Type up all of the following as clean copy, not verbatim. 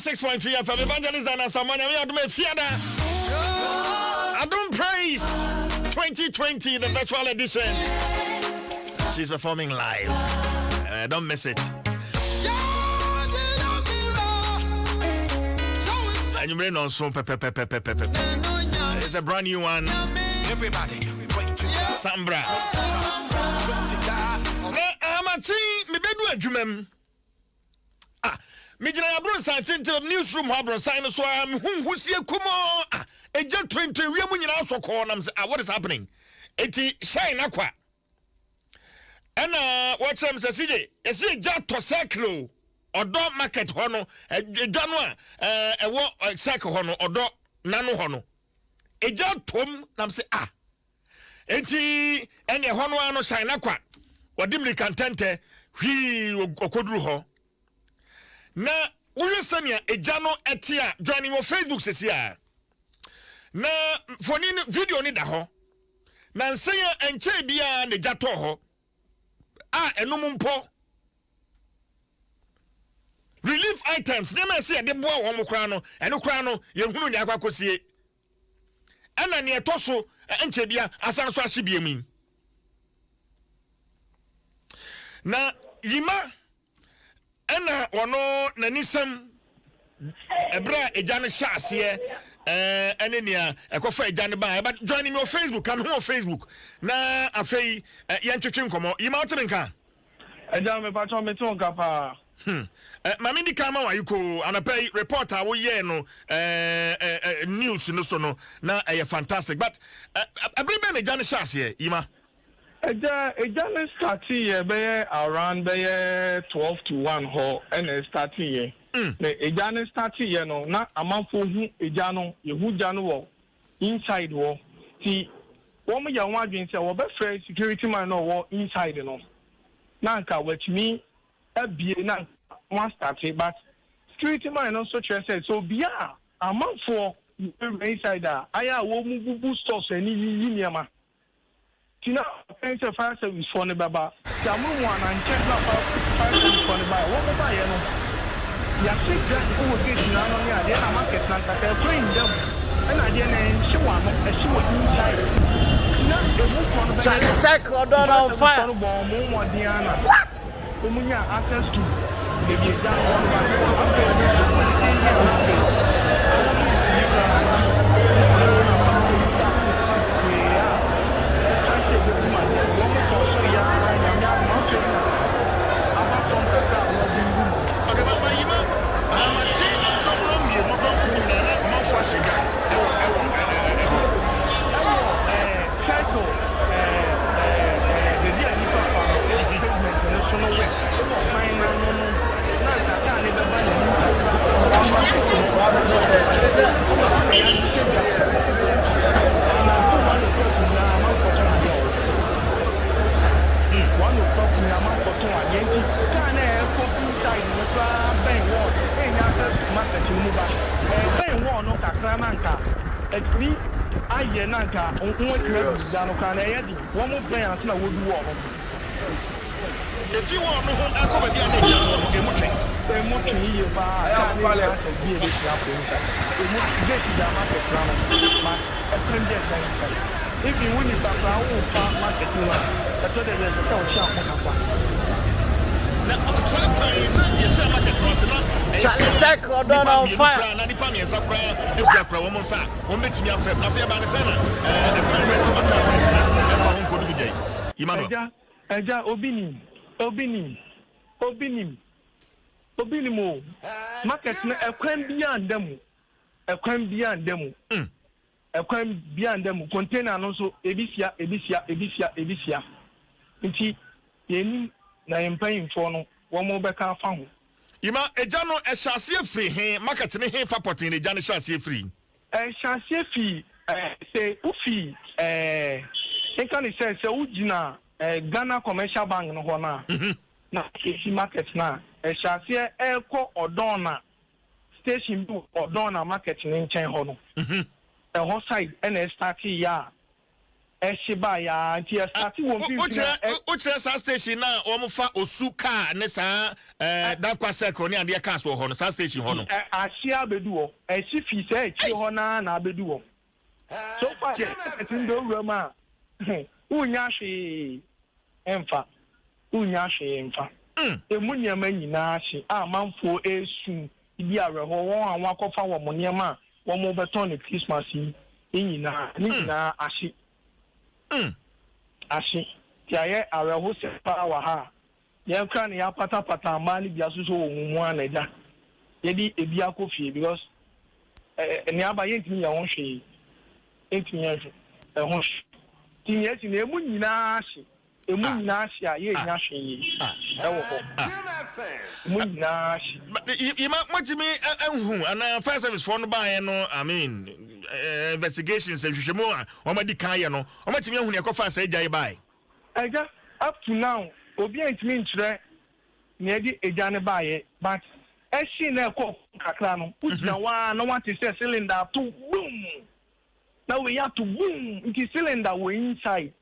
106.3 FM Evangelist Dana Samoa Nyame adom efiada Adom Praise 2020 the virtual edition. She's performing live. Don't miss it. Anwummere nɔnso pɛpɛpɛpɛpɛpɛ. It's a brand new one. Everybody, pray to God, Sambra. pray to God. Na amakye mebedu adwuma mu. Ah, megyina aborosan tenten newsroom hɔ aborosan no so a mehu nhusie kumoo. Ah, egya tuntun wiem nyinaa sɔ kɔɔ nam sɛ, ah, what is happening? Eti hyɛn n'akwa. Ɛna wɔkyerɛ m sɛ sigye yɛsi egya tɔ Circle o, Ɔdɔ Market hɔ no, edwa no a ɛwɔ Circle hɔ no, Ɔdɔ n'ano hɔ no, egya tom nam sɛ, ah, enti ɛne ɛhɔ no ara no hyɛn n'akwa wɔde mmirika ntɛntɛ hwii ɔkɔduru hɔ na wohwɛ sɛnea egya no ɛte a, join wɔ Facebook sisi a na mfoni no, video no da hɔ na nsɛn a ɛnkyɛn biara na egya tɔɔ hɔ a ɛnum mpo relief items, nneɛma ɛsɛ yɛde boa wɔn koraa no, ɛno koraa no yɛhunu nea akɔ akɔsie. Ɛna nea ɛtɔ so nkyɛn bia asan so ahye bie mu yi na yima ɛna wɔno n'anisɛm ɛberɛ a egya no hyɛ aseɛ ɛne nea ɛkɔfa egya no baa ɛba. Join me wɔ Facebook, ka me ho wɔ Facebook na afei yɛntwetwe nkɔmmɔ. Yima, wote me nka? Ɛgya, mepatɔ mete wo nka paa. Maame di kan ma wa yiko anapa yi report a woyɛɛ no news no so no na ɛyɛ fantastic, but ɛbere bɛn na egya no hyɛ aseɛ, Yima? Ɛgya, egya no start yɛ bɛyɛ around bɛyɛ 12 to 1 hɔ ɛna start yɛ. Na egya no start yɛ no na amanfoɔ hu egya no, yɛhu gya no wɔ inside hɔ, ti wɔn yɛ wɔn adwene sɛ wɔbɛfrɛ security man na ɔwɔ inside no na nka wɔatumi abie na nka wɔn astart, but security man no nso kyerɛ sɛ obia a amanfoɔ wura inside a ayɛ a wɔn mu bubu stores ani yiyi nneɛma ti na ɔpɛn sɛ fire service foɔ no bɛba ti amunu mu anankyɛ na fire service foɔ no ba yɛ, wɔn mo ba yɛ no yɛahyɛ dwa wɔ gate n'ano ne adeɛ na market na nkasa ɛkwan nda mu ɛna adeɛ na ɛnhye wɔ ano, ɛhye wɔ inside ti na emu kɔ no bɛyɛ Charlie Circle ɔdɔ na on fire. Fire service foɔ no bɔ wɔn mmɔden ana What? Wɔn nya access to beebi egya no wɔ no ba afei wɔn de yɛ na afei wɔn mu ntumi koraa nti wɔn yɛ na fire service staff nneɛma bebree a ɛka sɛ ebedum adeɛ no wɔn kɔ so yɛ ara. Nyame adom, afei na aba fam kakra a wɔde dum. Okay, but Yima, amakye dɔm mmienu dɔm kum nyinaa na ɔmanfo ahyɛ dwa ɛwɔ ɛ ɛ ɛhɔ. Ɛwɔ Circle ɛɛ ɛɛ ɛɛ beebi a nipa fa no ɛwɔ pavement no so no ɛwɔ kwan n'ano no na nka ne bɛba n'anim kakra ɛwɔ market no ɛna afei ahyehyɛ dwa nanto 1 o'clock nyinaa amanfoɔ tɔn adeɛ wɔ hɔ. 1 o'clock nyinaa amanfoɔ tɔn adeɛ, nti kaa na ɛkɔ inside no koraa bɛn wall ɛnya access to market no mu ba ɛbɛn wall no kakra na nka ɛtumi ayɛ na nka ho atumi adu gya no koraa na ɛyɛ de wɔn mo bɛn ansa na wɔdu wall no. Efi wɔ no ho akɔ baabi a na egya no wɔ no emu twɛn. Emu twe yie paa, kaa ne nyinaa access bi a ebetumi akɔ inside emu gate da market na no but ɛkwan bi a ɛda inside, even wo nipa koraa wo fa market mu a ɛtɔ dɛ bi ɛsɛ sɛ ɔhyɛ ho kakra. Na saa kwan yi sɛ yɛhyɛ market no ase na ɛyɛ Charlie kwan a Circle ɔdɔ nipa na on mmienu fire. koraa na nipa mmiɛnsa koraa ekurakura wɔn nsa a wɔn bɛtumi afɛm na afei ɛbaa ne sɛ na ɛkwan no asi ma kaa kwan tumi ɛfa ho nkɔdum gya yi, Emmanuel? Ɛgya, ɛgya, obi nim, obi nim, obi nim, obi nim o. Market no ɛkwan bi nda mu, ɛkwan bi nda mu. Ɛkwan bi nda mu, container no nso ebi sia, ebi sia, ebi sia, ebi sia, nti yɛnim na yɛn mpanyinfoɔ no wɔn bɛka afa ho. Yima, egya no ɛhyɛ aseɛ firi he? Market ne he fa pɔten na egya no hyɛ aseɛ firi? Ɛhyɛ aseɛ fi sɛ wofi nka ne sɛ wogyina Ghana Commercial Bank no hɔ no a na esi market no a ɛhyɛ aseɛ ɛrekɔ Ɔdɔn na station bi wɔ Ɔdɔn na market ne nkyɛn hɔ no. Ɛhɔ side ɛna ɛstart yɛ a. Ɛhye baeɛ ara nti ɛstarte wɔ mfimfini a ɛ. Wokyerɛ saa station no a wɔfa Osu car ne saa Dankwa circle ne adeɛ cars wɔ hɔ no, saa station hɔ no? Ahye abɛdu hɔ. Ɛhye firi saa akyire hɔ no ara na abɛdu hɔ. So far deɛ market no deɛ wowura mu a wonnya hwee mfa, wonnya hwee mfa. Ɛmu nneɛma nyinaa hye a amanfoɔ resu di awerɛhoɔ, wɔn a wɔakɔfa wɔn nneɛma a wɔrebɛtɔn no Christmas yi nyinaa, ne nyinaa ahye. Ahye. Nti ayɛ awerɛhosɛm paa wɔ ha a yɛn koraa na yɛapatapata mmaa no bi asosɔ wɔn mu ara na agya yɛde ebi akɔ fie because nea aba yɛntumi nyɛ ho hwee. Yɛntumi nyɛ ɛho hwee. Nti nea asi no emu nyinaa ahye. Emu nyinaa hye a yɛnnya hwee wɔ hɔ. Emu nyinaa hye. Yima moatumi ahu anaa fire service foɔ no baeɛ no, I mean investigations, nhwehwɛmu a wɔn adi kan ayɛ no, wɔn atumi ahu nea ɛkɔfaa saa egya yi baeɛ? Agya, up to now obiara ntumi nkyerɛ nea ɛde egya no baeɛ but ɛhye na ɛkɔɔ fam kakra no, wogyina hɔ ara na woate sɛ cylinder ato boom! Na wei ato boom! Nti cylinder wɔ inside.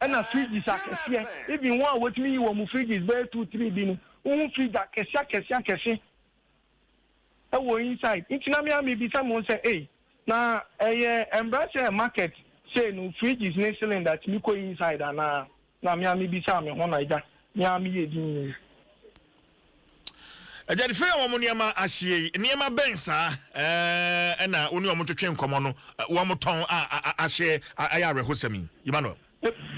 Ɛna fridges akɛseɛ, even wɔn a wɔtumi yi wɔn fridges bɛyɛ two three bi no, wohu fridge akɛse akɛse akɛse ɛwɔ inside. Nti na me a mebisa mo sɛ, ei, na ɛyɛ ɛmbra sɛ market sei no fridges ne cylinder tumi kɔ inside anaa? Na me a mebisaa me ho na agya, me a meyɛ dinn. Adwadifo yi a wɔn nneɛma ahye yi, nneɛma bɛn saa na wo ne wɔn twetwe nkɔmmɔ no wɔtɔn a ahye ayɛ awerɛhosɛm yi? Emmanuel.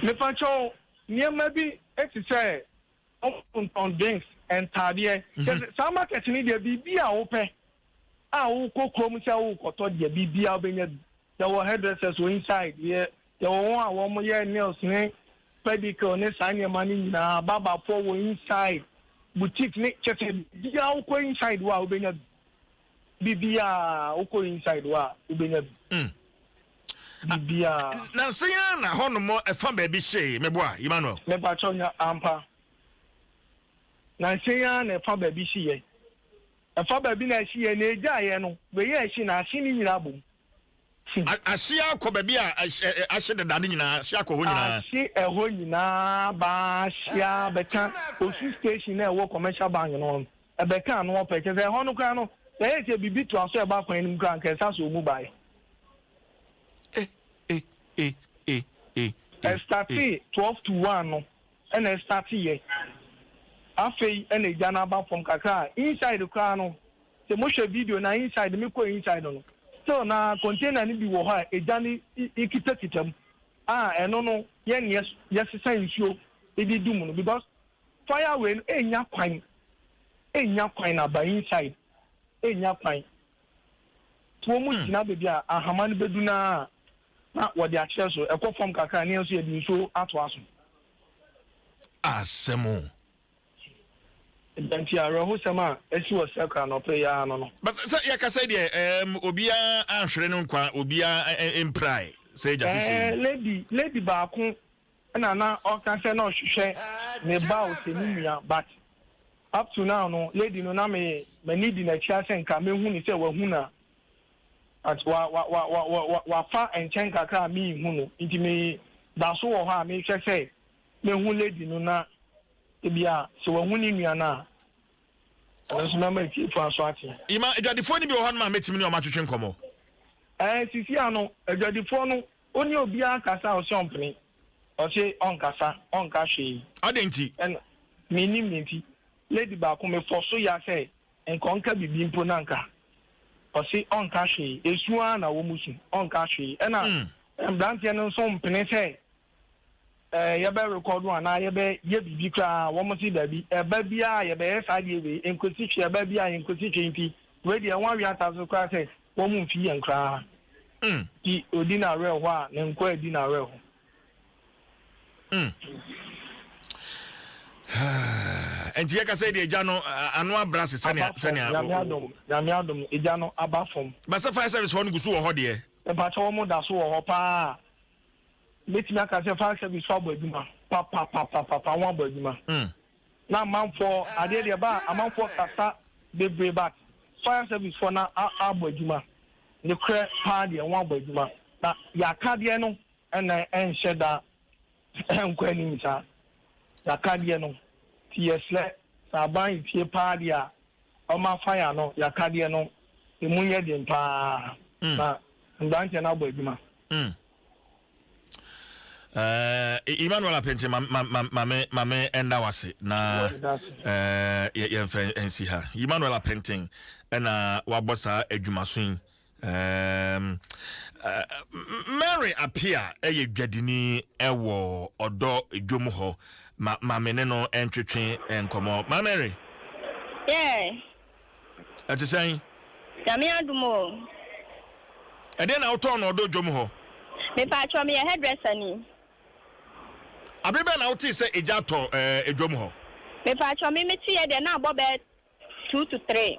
Mepa kyɛw, nneɛma bi te sɛ wɔtontɔn drinks, ntaadeɛ. Kyerɛ sɛ saa market no deɛ biribi a wopɛ a wokɔ kurom sɛ worekɔtɔ deɛ biribiara wobɛnya bi. Yɛwɔ hairdressers wɔ inside, yɛ yɛwɔ wɔn a wɔn yɛ nails ne pedicure ne saa nneɛma no nyinaa, barberfoɔ wɔ inside, boutique ne kyɛ sɛ biribiara wokɔ inside hɔ a wobɛnya bi. Biribiara wokɔ inside hɔ a wobɛnya bi. Biribiara. Nansa yi ara na hɔnom ɛfa baabi hyee, meboa, Emmanuel? Mepakyɛw nya ampa. Nansa yi ara na ɛfa baabi hyeeɛ. Ɛfa baabi na ɛhyeeɛ na ɛgyaeɛ no, wei a ɛhye no ahye ne nyinaa abom. Ahye akɔ baabi a ahye deda no nyinaa, ahye akɔ hɔ nyinaa. Ahye ɛhɔ nyinaa ba ahye ara bɛka Osu station a ɛwɔ Commercial Bank no hɔ no, ɛbɛka ano hɔ pɛ. Kyerɛ sɛ ɛhɔ no koraa no, sɛ ɛyɛ sɛ biribi toa so a ɛba kwan no mu koraa a, anka ɛsa so mu baeɛ. Ɛstartee 12 to 1 no ɛna ɛstarteeɛ. Afei ɛna egya no aba fam kakra a inside koraa no, sɛ mohwɛ video no a inside me kɔ inside no still na container no bi wɔ hɔ a egya no kitakita mu a ɛno no yɛn yɛ yɛsesa nsuo de dum no because fire wei no enya kwan, enya kwan na aba inside, enya kwan. Nti wɔn mu gyina baabi a ahama no bɛdu no a na wɔde akyerɛ so ɛkɔ fam kakra ne yɛn nso yɛde nsuo atoa so. Asɛm o. Nti awerɛhosɛm a asi wɔ Circle anɔpa yi ara no. But sɛ yɛkasa yi deɛ obiara anhwere ne nkwa, obiara mpirae sɛ agya hyehyɛ yi. Lady baako na na ɔka sɛ na ɔhwehwɛ ne ba o sɛ ne nua, but up to now no lady no na me m'ani di n'akyi asɛ nka mehu no sɛ wahu na but wa wa wa wa wa wafa nkyɛn kakra a menhu no, nti me da so wɔ hɔ a mehwɛ sɛ mehu lady no na ebia sɛ wahu ne nua no a, ɛno nso mɛma atiefo aso ate. Ima, adwadifoɔ no bi wɔ hɔnom a mɛtumi ne wɔn atwetwe nkɔmmɔ? Ɛɛ, sisi ano, adwadifoɔ no, wo ne obiara kasa a ɔse ɔmpene. Ɔse ɔnkasa, ɔnka hwee. Adɛn nti? Ɛna, mennim ne nti. Lady baako, mefɔ so ya sɛ nka ɔnka biribi mpo na nka. Ɔse ɔnka hwee. Esu ara na wɔn su, ɔnka hwee. Ɛna mmeranteɛ no nso mpene sɛ yɛbɛ rekɔdo anaa yɛbɛ yɛ biribi koraa, wɔn se dabi, ɛba biara yɛbɛyɛ saa deɛ wei nkosi hwee, ɛba biara nkosi hwee, nti wei deɛ wɔn awe ata so koraa sɛ wɔn mfi yɛn koraa. Nti odi n'awerɛhoɔ a ne nkoa adi n'awerɛho. Nti yɛka sɛ deɛ egya no ano abra se sɛnea sɛnea. Nyame adom, Nyame adom, egya no aba fam. Basa fire service hɔ no gu so wɔ hɔ deɛ. Mpakyɛ wɔn da so wɔ hɔ paa. Mɛtumi aka sɛ fire service fo abɔ adwuma papapapapa, wɔn abɔ adwuma. Na amanfoɔ adeɛ deɛ ba amanfoɔ kasa bebree, but fire service fo na abɔ adwuma ne korɛ paa deɛ, wɔn abɔ adwuma na yɛaka deɛ no. Ɛna ɛnhyɛ da nkɔ anim saa. Yɛakadeɛ no, nti yɛsrɛ sɛ aban tie paa deɛ a, ɔma fire no, yɛakadeɛ no, emu nyɛ den paa na mmeranteɛ no abɔ adwuma. Emmanuel Apente, ma ma ma ma me ma me ɛnda wase na yɛmfa nsi ha. Emmanuel Apenten ɛna wabɔ saa adwumaso yi. Mary Apia ɛyɛ dwadini ɛwɔ Ɔdɔ dwom hɔ. Ma me ne no ɛntwetwe nkɔmmɔ. Ma Mary. Yeah. Ɛte sɛn? Nyame adom o. Ɛdeɛ na wotɔn no Ɔdɔ dwom hɔ? Mepatwɔ, meyɛ hairdresser ni. Abere bɛn na wotee sɛ egya atɔ edwom hɔ? Mepatwɔ, me meteɛ deɛ na abɔ bɛyɛ 2 to 3.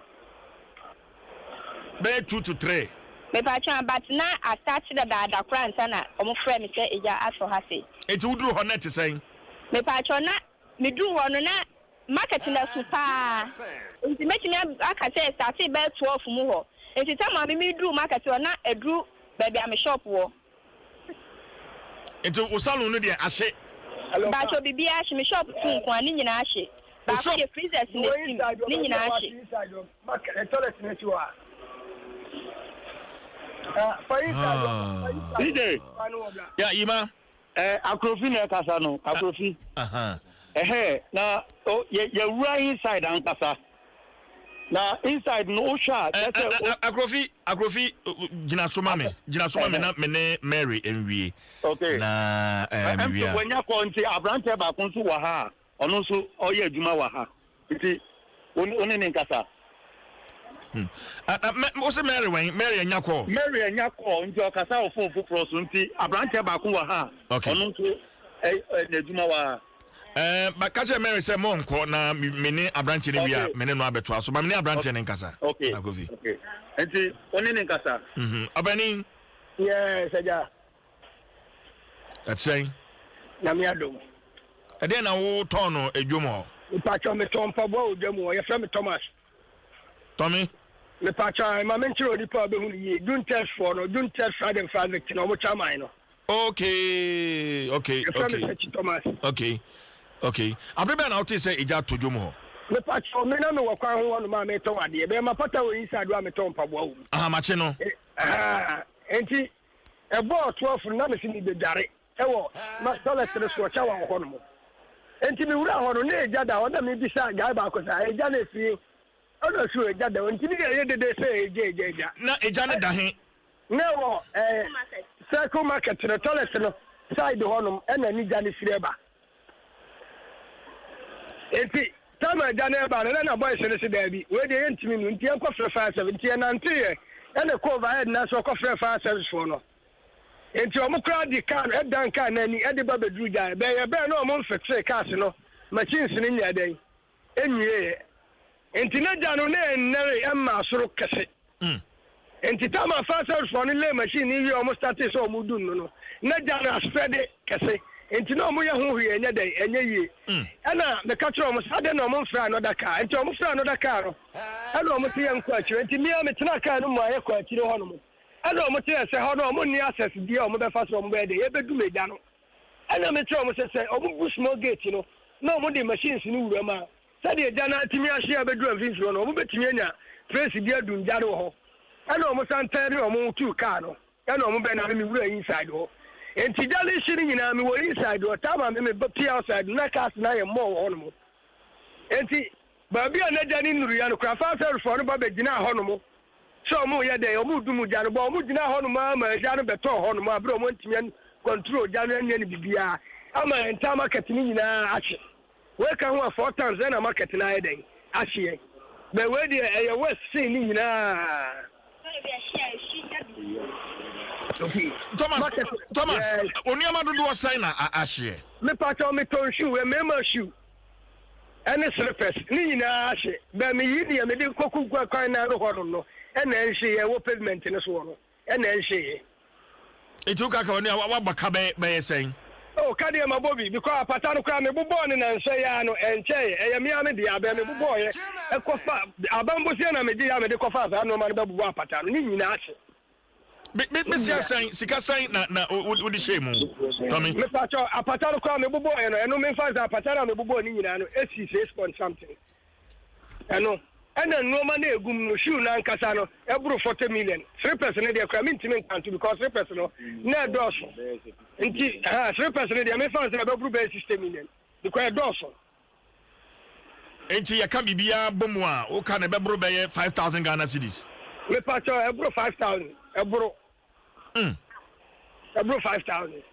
Bɛyɛ 2 to 3. Mepatwɔ, but na astart dadaada koraa nsa na ɔmo frɛ me sɛ egya atɔ ha se. Enti woduru hɔ na ɛte sɛn? Mepatwɔ, na meduru hɔ no na market na so paa. Nti mɛtumi aka sɛ start bɛyɛ 12 mu hɔ. Nti sɛ maame mi duru market hɔ na aduru baabi a me shop wɔ. Nti wo salon no deɛ ahye? Mpatwɔ, biribiara ahye. Me shop tu nko a ne nyinaa ahye. Baako shop- yɛ freezers na esim ne nyinaa ahye. Toilet n'akyi hɔ a. DJ. Ya yima. Akrofi na ɛkasa no, Akrofi. Ɛhɛ na o, yɛ yɛwura inside ankasa. Na inside no wohwɛ a kyerɛ sɛ Akrofi, Akrofi, gyina so ma me, gyina so ma me na me ne Mary nwie. Na ɛm mewie sɛ a. Wanya kɔ nti aberanteɛ baako nso wɔ ha a ɔno nso ɔyɛ adwuma wɔ ha nti wo ne ne nkasa. Wo sɛ Mary wɛn? Mary anya kɔ. Mary anya kɔ nti ɔkasa wɔ phone foforɔ so nti aberanteɛ baako wɔ ha a ɔno nso ɛ ɛ n'adwuma wɔ ha. Ba ka kyerɛ Mary sɛ mo nkɔ na me ne aberanteɛ no wie a me ne no abɛtoa so. Ma me ne aberanteɛ no nkasa. Akrofi. Okay, nti wo ne ne nkasa. Ɔbɛni. Yes, agya. Ɛte sɛn? Nyame adom. Ɛdeɛn na wotɔn no edwom hɔ? Mepatwɔ, metɔn mpaboa wɔ dwa mu hɔ. Yɛfrɛ me Thomas. Tɔmi. Mepatwɔ, ma menkyerɛ onipa a ɔbɛhu no yie. Juntex foɔ no, Juntex Friday Fabric na ɔmo chairman no. Yɛfrɛ me Sɛkyi Thomas. Okay. Abere bɛn na wote sɛ egya atɔ dwom hɔ? Mepatwɔ, me na mewɔ kwan ho hɔnom a metɔn adeɛ. Bɛyɛ mapata wɔ inside hɔ a metɔn mpaboa wɔ mu. Ahamakye no. Nti ɛbɔɔ 12 no na mesi mebɛdware ɛwɔ ma toilet no so ɔkyɛ wɔ hɔ nom. Nti mewura hɔ no na egya da hɔ na mebisa guy baako sɛ egya no efie, ɛna so egya da hɔ nti ne yɛ dede sɛ egya, egya, egya. Na egya no da he? Na ɛwɔ Circle Market no toilet no side hɔ nom ɛna ne gya no firi ɛba. Nti time a gya no ɛba no na boys no se daabi, wei deɛ yɛntumi nu nti yɛnkɔfrɛ fire service. Nti yɛnanteeɛ ɛna kɔ overhead na so ɔkɔfrɛ fire service foɔ no. Nti ɔmo koraa de car no ɛdan car no ani ɛde ba bɛduru gya bɛyɛ bɛyɛ na ɔmo mfɛkyere cars no machines no nyɛ dɛn enwieɛ. Nti ne gya no na ɛnnɛre ɛmma soro kɛse. Nti time a fire service foɔ no lay machine no wie a ɔmo starte sɛ ɔmo dum no, na gya no aspread kɛse nti na ɔmo yɛ ho hwee ɛnyɛ dɛn ɛnyɛ yie. Ɛna meka kyerɛ ɔmo sɛ adɛn na ɔmo mfrɛ another car? Nti ɔmo frɛ another car no ɛna ɔmo te yɛn kɔ akyire. Nti mmea metena car no mu a yɛkɔ akyire hɔ nom ɛna ɔmo kyerɛ sɛ hɔ no ɔmo nni access deɛ ɔmo bɛfa so ɔmo bɛyɛ dɛ yɛbɛdum egya no. Ɛna mekyerɛ ɔmo sɛ ɔmo bu small gate no na ɔmo de machines no wura mu a, sɛdeɛ gya no atumi ahye abɛduru mfimfini hɔ no, ɔmo bɛtumi anya place bi adum gya no wɔ hɔ. Ɛna ɔmo san tɛn ne ɔmo tu car no ɛna ɔmo bɛ na me wura inside hɔ. Nti gya no hye no nyinaa mewɔ inside hɔ. Time a me me pie outside na cars no ayɛ mmɔɔ wɔ hɔ nom. Nti baabi a n'agya ne nnuruyɛ no kora, fire service foɔ no ba bɛgyina hɔ nom sɛ ɔmo yɛ dɛn ɔmo dum gya no bɔ. Ɔmo gyina hɔ nom ama gya no bɛtɔɔ hɔ nom abere ɔmo ntumi control gya no anyɛ no biribiara ama entire market no nyinaa ahye. Wei ka ho a, four times ɛna market no ayɛ dɛn ahyeɛ bɛ. Wei deɛ ɛyɛ worse sen ne nyinaa. Thomas. Thomas. Yes. Onneɛma dodoɔ sɛn na ahyeɛ? Mepatɔ, metɔn shoe, mmarima shoe ɛne slippers, ne nyinaa ahye. Bɛn meyi deɛ mede kɔku kwan na no hɔ nom no ɛna ɛnhyeeɛ. Ɛwɔ pavement no soɔ no ɛna ɛnhyeeɛ. Nti woka ka ɔne a wabɔ ka bɛyɛ sɛn? Oh, ka deɛ mabɔ bi because apata no koraa mebobɔɔ ne nansɛ yi ara no ɛnkyɛeɛ. Ɛyɛ mea me deɛ abɛn mebobɔɔyɛ ɛkɔfa abamboseɛ na megye yɛ a mede kɔfa saa nneɛma no bɛbobɔ apata no ne nyinaa hye. Me me me sɛn sika sɛn na na wode hyɛ mu Tɔmi. Mepakyɛw apata no koraa mebobɔɔ yɛ no ɛno memfa sɛ apata no a mebobɔɔ ne nyinaa no esi 6 point something. Ɛno ɛna nneɛma no egum no, shoe no ankasa no ɛboro 40 million. Slippers no deɛ koraa mentumi nkanto because slippers no na ɛdɔɔso, nti ɛha slippers no deɛ mefa sɛ ɛbɛboro bɛyɛ 60 million because ɛdɔɔso. Nti yɛka biribiara bɔ mu a, woka na ɛbɛboro bɛyɛ 5,000 Ghana cedis? Mepakyɛw, ɛboro 5,000, ɛboro ɛboro 5,000.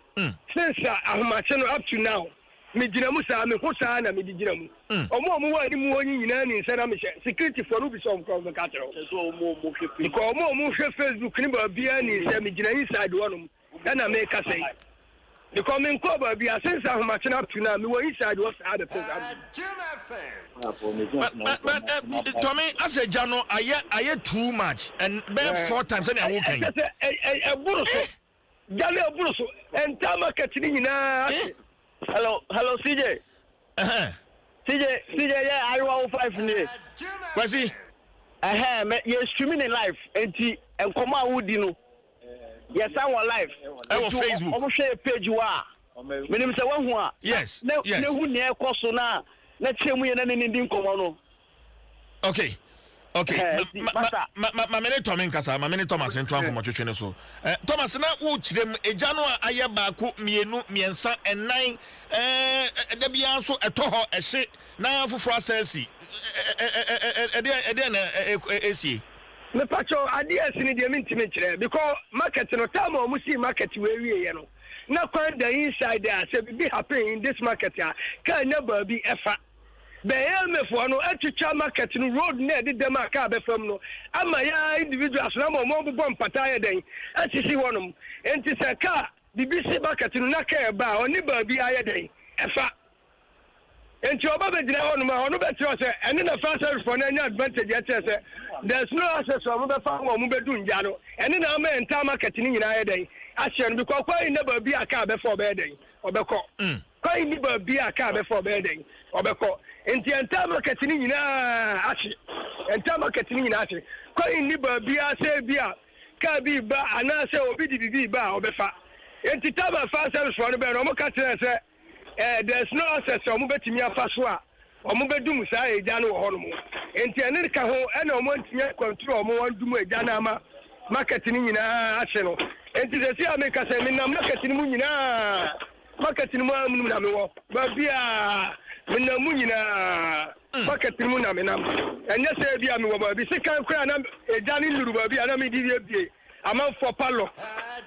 Since ahomakye no up to now, megyina mu saa, meho saa na mede gyina mu. Ɔmo a ɔmo wɔ anim hɔ yi nyinaa ni nsa na mehyɛ security foɔ no bi sɛ ɔmo kora ɔmo bɛka kyerɛ wo because ɔmo a ɔmo hwɛ Facebook ne baabiara ni sɛ megyina inside hɔnom ɛna meka sɛ because menkɔɔ baabi a since ahomakye no up to now, mewɔ inside hɔ saa bɛpɛ saa. But Tɔmi, asɛ gya no ayɛ too much and bɛyɛ four times ɛna awo kan. Ɛkyɛ sɛ ɛboro so, gya no ɛboro so, entire market ne nyinaa ase. Hello, hello, CJ. CJ, CJ, yeah, Ayiwa wo five nie. Kwasi. Ɛhɛn, mɛ yɛ streaming in live, nti nkɔmɔ a wodi no, yɛ san wɔ live. Ɛwɔ Nti, Facebook. Ɔmo hwɛ yɛ page wa a, menim sɛ wahu a. Yes, yes. Ne hu nea ɛkɔ so na kyerɛ mu yɛ na ne ne di nkɔmɔ no. Okay. Nti, Ma Master. ma me ne Tɔmi nkasa, ma me ne Thomas nto nkɔmɔ twetwe ne so. Thomas, na wo kyerɛ mu egya no a ayɛ baako, mmienu, mmiɛnsa, ɛnan, ɛda biara nso ɛtɔ hɔ ɛhye na foforɔ asa asi. Ɛɛ ɛdeɛ ɛdeɛ na ɛsie? Mepakyɛw, adeɛ asi no deɛ mentumi nkyerɛ because market no, time a ɔmo sii market wɔ awieɛ no, na kwan da inside a sɛ biribi happen in this market a, kaa nya baabi ɛfa. Bɛyɛ mmefoɔ no atwitwa market no road na ɛde dɛm a kaa bɛfam no ama yɛ individuals na ama ɔmo abobɔ mpata ayɛ dɛn asisi hɔnom. Nti sɛ kaa biribi si market no na kaa ɛba a, ɔne baabi ayɛ dɛn ɛfa. Nti ɔba bɛgyina hɔnom a, ɔno bɛkyerɛ sɛ ɛne na fire service foɔ no anya advantage. Ɛkyerɛ sɛ there's no access a ɔmo bɛfa ho a ɔmo bɛdu ngya no. Ɛne na ama entire market no nyinaa yɛ dɛn ahyɛ no because kwan nna baabi a kaa bɛfa ɔbɛyɛ dɛn ɔbɛkɔ. Kwan ni baabi a kaa bɛfa ɔbɛyɛ dɛn ɔbɛkɔ. Nti entire market no nyinaa ahye, entire market no nyinaa ahye. Kwan ni baabi a sɛ bi a kaa bi ba anaasɛ obi de biribi ba a ɔbɛfa. Nti taba fire service foɔ no bɛn no, ɔmo ka kyerɛ sɛ there's no access a ɔmo bɛtumi afa so a ɔmo bɛdum saa egya no wɔ hɔnom. Nti ɛne ka ho ɛna ɔmo ntumi akɔntoro ɔmo wɔn dum egya no ama market no nyinaa ahye no. Nti sɛ si a meka sɛ menam market no mu nyinaa, market no mu a mu na mewɔ baabi a menam mu nyinaa, market no mu na menam. Ɛnyɛ sɛ bi a mewɔ baabi sekan koraa na egya no nnuru baabi a na mede biebie amanfoɔ palɔ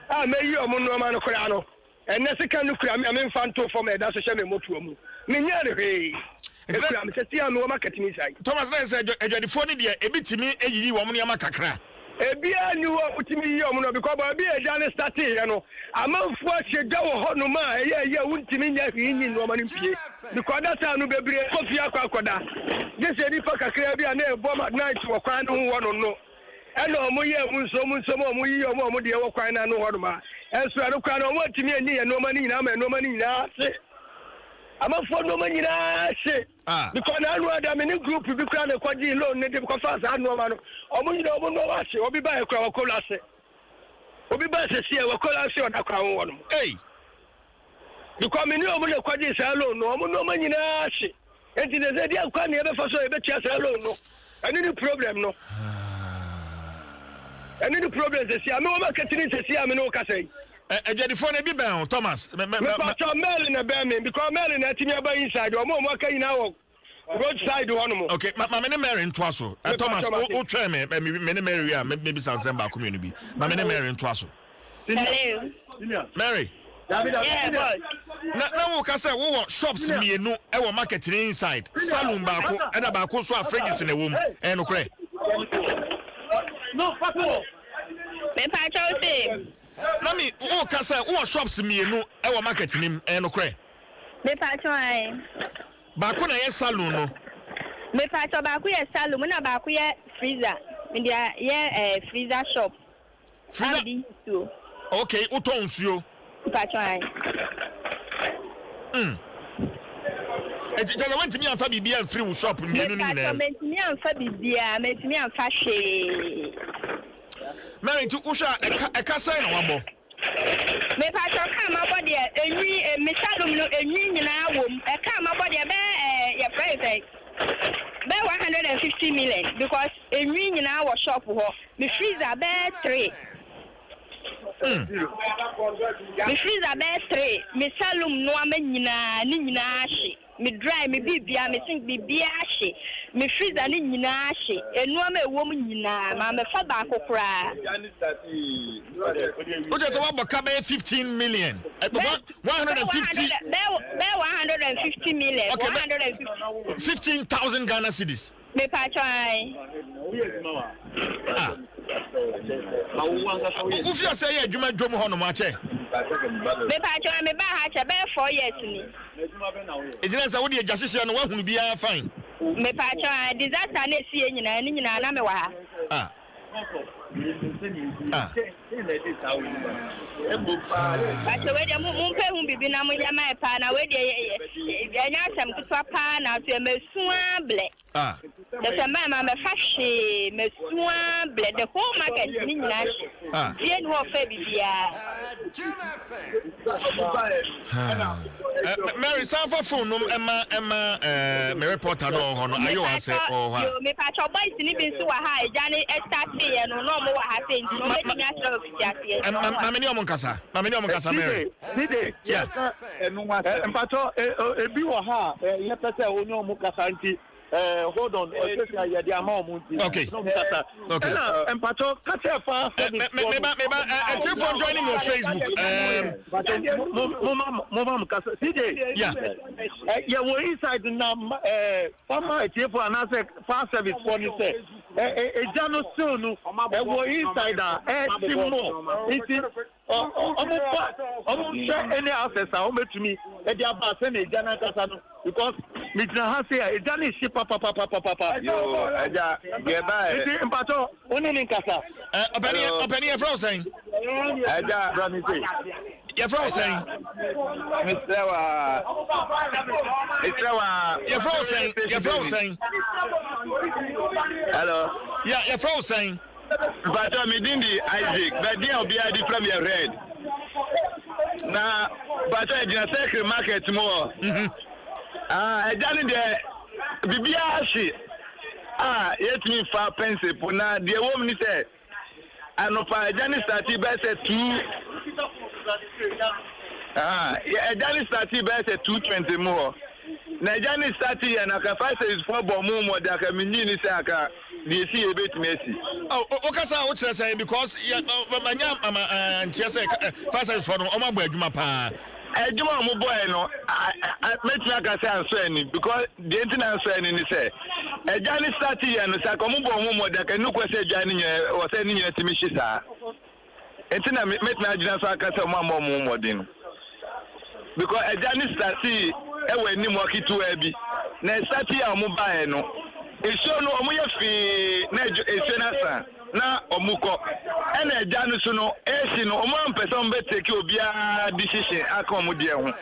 a mɛyi ɔmo nneɛma no koraa no. Ɛnɛ sika no kura me a memfa nto fam a ɛda so hyɛ me mmɔtoa mu. Menyɛ ne hwee, ɛkura me sɛ sia mewɔ market no inside. Thomas, na sɛ adwadifoɔ no deɛ, ebi tumi eyiyi wɔn nneɛma kakra? Ebiara ni hɔ a wotumi yi ɔmo no because baabi a agya no starteeɛ no, amanfoɔ ahyɛ dwa wɔ hɔnom a ɛyɛ a wontumi nyɛ hwee nyi nneɛma no mpie because that time no bebree kɔ fie akɔ akɔda, gye sɛ nipa kakra bi a na ɛbɔ ma night wɔ kwan no ho hɔ no ɛna ɔmo yɛ mu nsom a ɔmo yiyi ɔmo a ɔmo deɛ wɔ kwan no ano hɔnom a ɛnso ɛno kwan no, ɔmo atumi anyi yɛ nneɛma no nyinaa ma nneɛma no nyinaa ase, amanfoɔ nneɛma nyinaa ase because na anu ada me ne group bi kura ne kɔgye loan ne de kɔfa saa nneɛma no. Ɔmo nyinaa ɔmo nneɛma ase. Obi ba yɛ kura wɔ kola ase, obi ba sisi yɛ wɔ kola ase, ɔda kwan ho hɔ nom because me ne ɔmo na kɔgye saa loan no, ɔmo nneɛma nyinaa ase. Nti de sɛ deɛ kwan ne yɛbɛfa so a yɛbɛtua saa loan no, ɛno ne problem no, ɛno ne problem. Sisi a me wɔ market ne sisi a me ne wo kasa yi. Adwadifoɔ no ebi bɛn o, Thomas? Mepatɔ mail na bɛn me because mail na atumi aba inside. Ɔmo aka nyinaa wɔ road side hɔ nom. Okay, ma me ne Mary ntoa so. Thomas, wo twɛn me, me ne Mary a mebisa nsɛm baako mmienu bi. Ma me ne Mary ntoa so. Hello. Mary. Yeah, boss. Na wo ka sɛ wowɔ shops mmienu ɛwɔ market ne inside, saloon baako ɛna baako nso a fridges na ɛwɔ mu, ɛyɛ nokorɛ? Mepakyɛw se. Na mi wo ka sɛ wowɔ shops mmienu ɛwɔ market nim, ɛyɛ nokorɛ? Mepakyɛw ayi. Baako na ɛyɛ saloon no? Mepakyɛw, baako yɛ saloon na baako yɛ freezer. Mede yɛ freezer shop. Freezer. A mede yi nsuo. Okay, wotɔn nsuo. Mepakyɛw ayi. Eti kyerɛ sɛ wontumi amfa biribi amfiri wo shop mmienu no Mepakyɛw nyinaa mu? Mentumi amfa biribiara, mentumi amfa hwee. Mary, nti wohwɛ a ɛka ɛka sɛn na wabɔ? Mepakyɛw kaa mabɔ deɛ enwi eh, me salom no enwi nyinaa wɔ mu. Ɛkaa mabɔ deɛ bɛyɛ eh, yɛfrɛ no sɛn? Bɛyɛ 150 million because enwi nyinaa wɔ shop hɔ. Me freezer bɛyɛ three. Me freezer bɛyɛ three. Me salom nnoɔma nyinaa ne nyinaa ahye. Me dry, me biribiara, me sink biribiara ahye. Me freezer no nyinaa ahye. Nnoɔma a ɛwɔ mu nyinaa, mammɛfa baako koraa. Wokyerɛ sɛ woabɔ ka bɛyɛ 15 million. 150. Bɛyɛ 150 million. Okay, 150. 15,000 Ghana cedis. Mepakyɛw ae. Ah. Wofi ase yɛ adwuma dwom hɔ nom akyɛ? Mepakyɛw ae, mebaa ha akyɛ bɛyɛ 4 years ni. Egyina sɛ wode agya hyehyɛ no woahunu biara fine. Mepakyɛw ae, disaster na esi yɛ nyinaa ne nyinaa na mewɔ ha. Ah. Ah. Pakyɛ wei deɛ mo mompɛ ho biribi na monyɛ ma yɛ paa na wei deɛ ɛnyɛ asɛm ketewa paa na nso yɛ masu ara blɛ. Ah. Kyɛ sɛ mmaa ma mɛfa hwee masu ara blɛ the whole market ne nyinaa hye. Ah. Fie ne hɔ ɔfɛ biribiara. Mary san fa phone no ɛma ɛma ɛɛ me reporter no ɔwɔ hɔ no ayo asɛ ɔwɔ hɔ a. Yo mepatwɔ boys ni bi nso wɔ ha a egya ne ɛstarte yɛ no na ɔmo wɔ ha sɛ nti na ɔmo betumi akyerɛ wɔ fiti aseɛ. Maame ne ɔmo nkasa, maame ne ɔmo nkasa, Mary. CJ, Yeah. Mpatwɔ ebi wɔ ha a yɛpɛ sɛ onye ɔmo kasa nti hold on, ɔsɛsɛ a yɛde ama ɔmo nti ɔmo kasa. Ɛna mpatwɔ kasa fa service foɔ no. Meba meba ɛtiefo join me wɔ Facebook. Mo ma mo kasa, CJ. Yeah. Yɛwɔ inside na fama etiefo anaasɛ fire service foɔ ni sɛ egya no still no ɛwɔ inside a ɛɛti mɔ nti ɔmo fa ɔmo hwɛ any access a ɔmo betumi ɛde aba sɛ na egya n'ankasa no because megyina ha se a egya no ehye papapapapapa. Yoo, ɛgya deɛ ba yɛ. Nti mpatɔ wo ne ne nkasa. Ɔpɛni, ɔpɛni, yɛfrɛ wo sɛn? Ɛgya. Yɛfrɛ wo sɛn? Mesrɛ wa. Mesrɛ wa. Yɛfrɛ wo sɛn? Yɛfrɛ wo sɛn? Hello. Ya, yɛfrɛ wo sɛn? Mpatɔ me din di Isaac, bɛdin a obiara di frɛ me yɛ Red. Na mpatɔ ɛgyina Circle market mu hɔ. Ah, ɛgya no deɛ biribiara hye a yɛtumi fa pɛnse po na deɛ ɛwɔ mu ni sɛ anɔpa ɛgya no starte bɛyɛ sɛ 2, ɛgya no starte bɛyɛ sɛ 2:20 mu hɔ na ɛgya no starte yɛ no aka fire service foɔ bɔ ɔmo mmɔden aka menyi ni sɛ aka deɛ esi yɛ ebetumi asi. Oh, wokasa a wokyerɛ sɛn? Because manya ama nteɛ sɛ fire service foɔ no ɔmo abɔ adwuma paa. Adwuma a ɔmo bɔɛ no, mɛtumi aka sɛ ansɔ ani because deɛ nti na ansɔ ani ne sɛ ɛgya ne start yɛ no sɛ aka ɔmo bɔ ɔmo mmɔden aka nukɔ sɛ ɛgya ne nyinaa wɔ sɛ ne nyinaa tumi hye saa nti na mɛtumi agyina so aka sɛ ɔmo ammɔ ɔmo mmɔden no because ɛgya ne start ɛwɔ anim hɔ ketewa bi na start yɛ a ɔmo baeɛ no nsuo no ɔmo yɛ fii na nsuo no asa na ɔmo kɔ ɛna ɛgya no so no esi no ɔmo ampɛ sɛ ɔmo bɛ take obiara decision aka ɔmo deɛ ho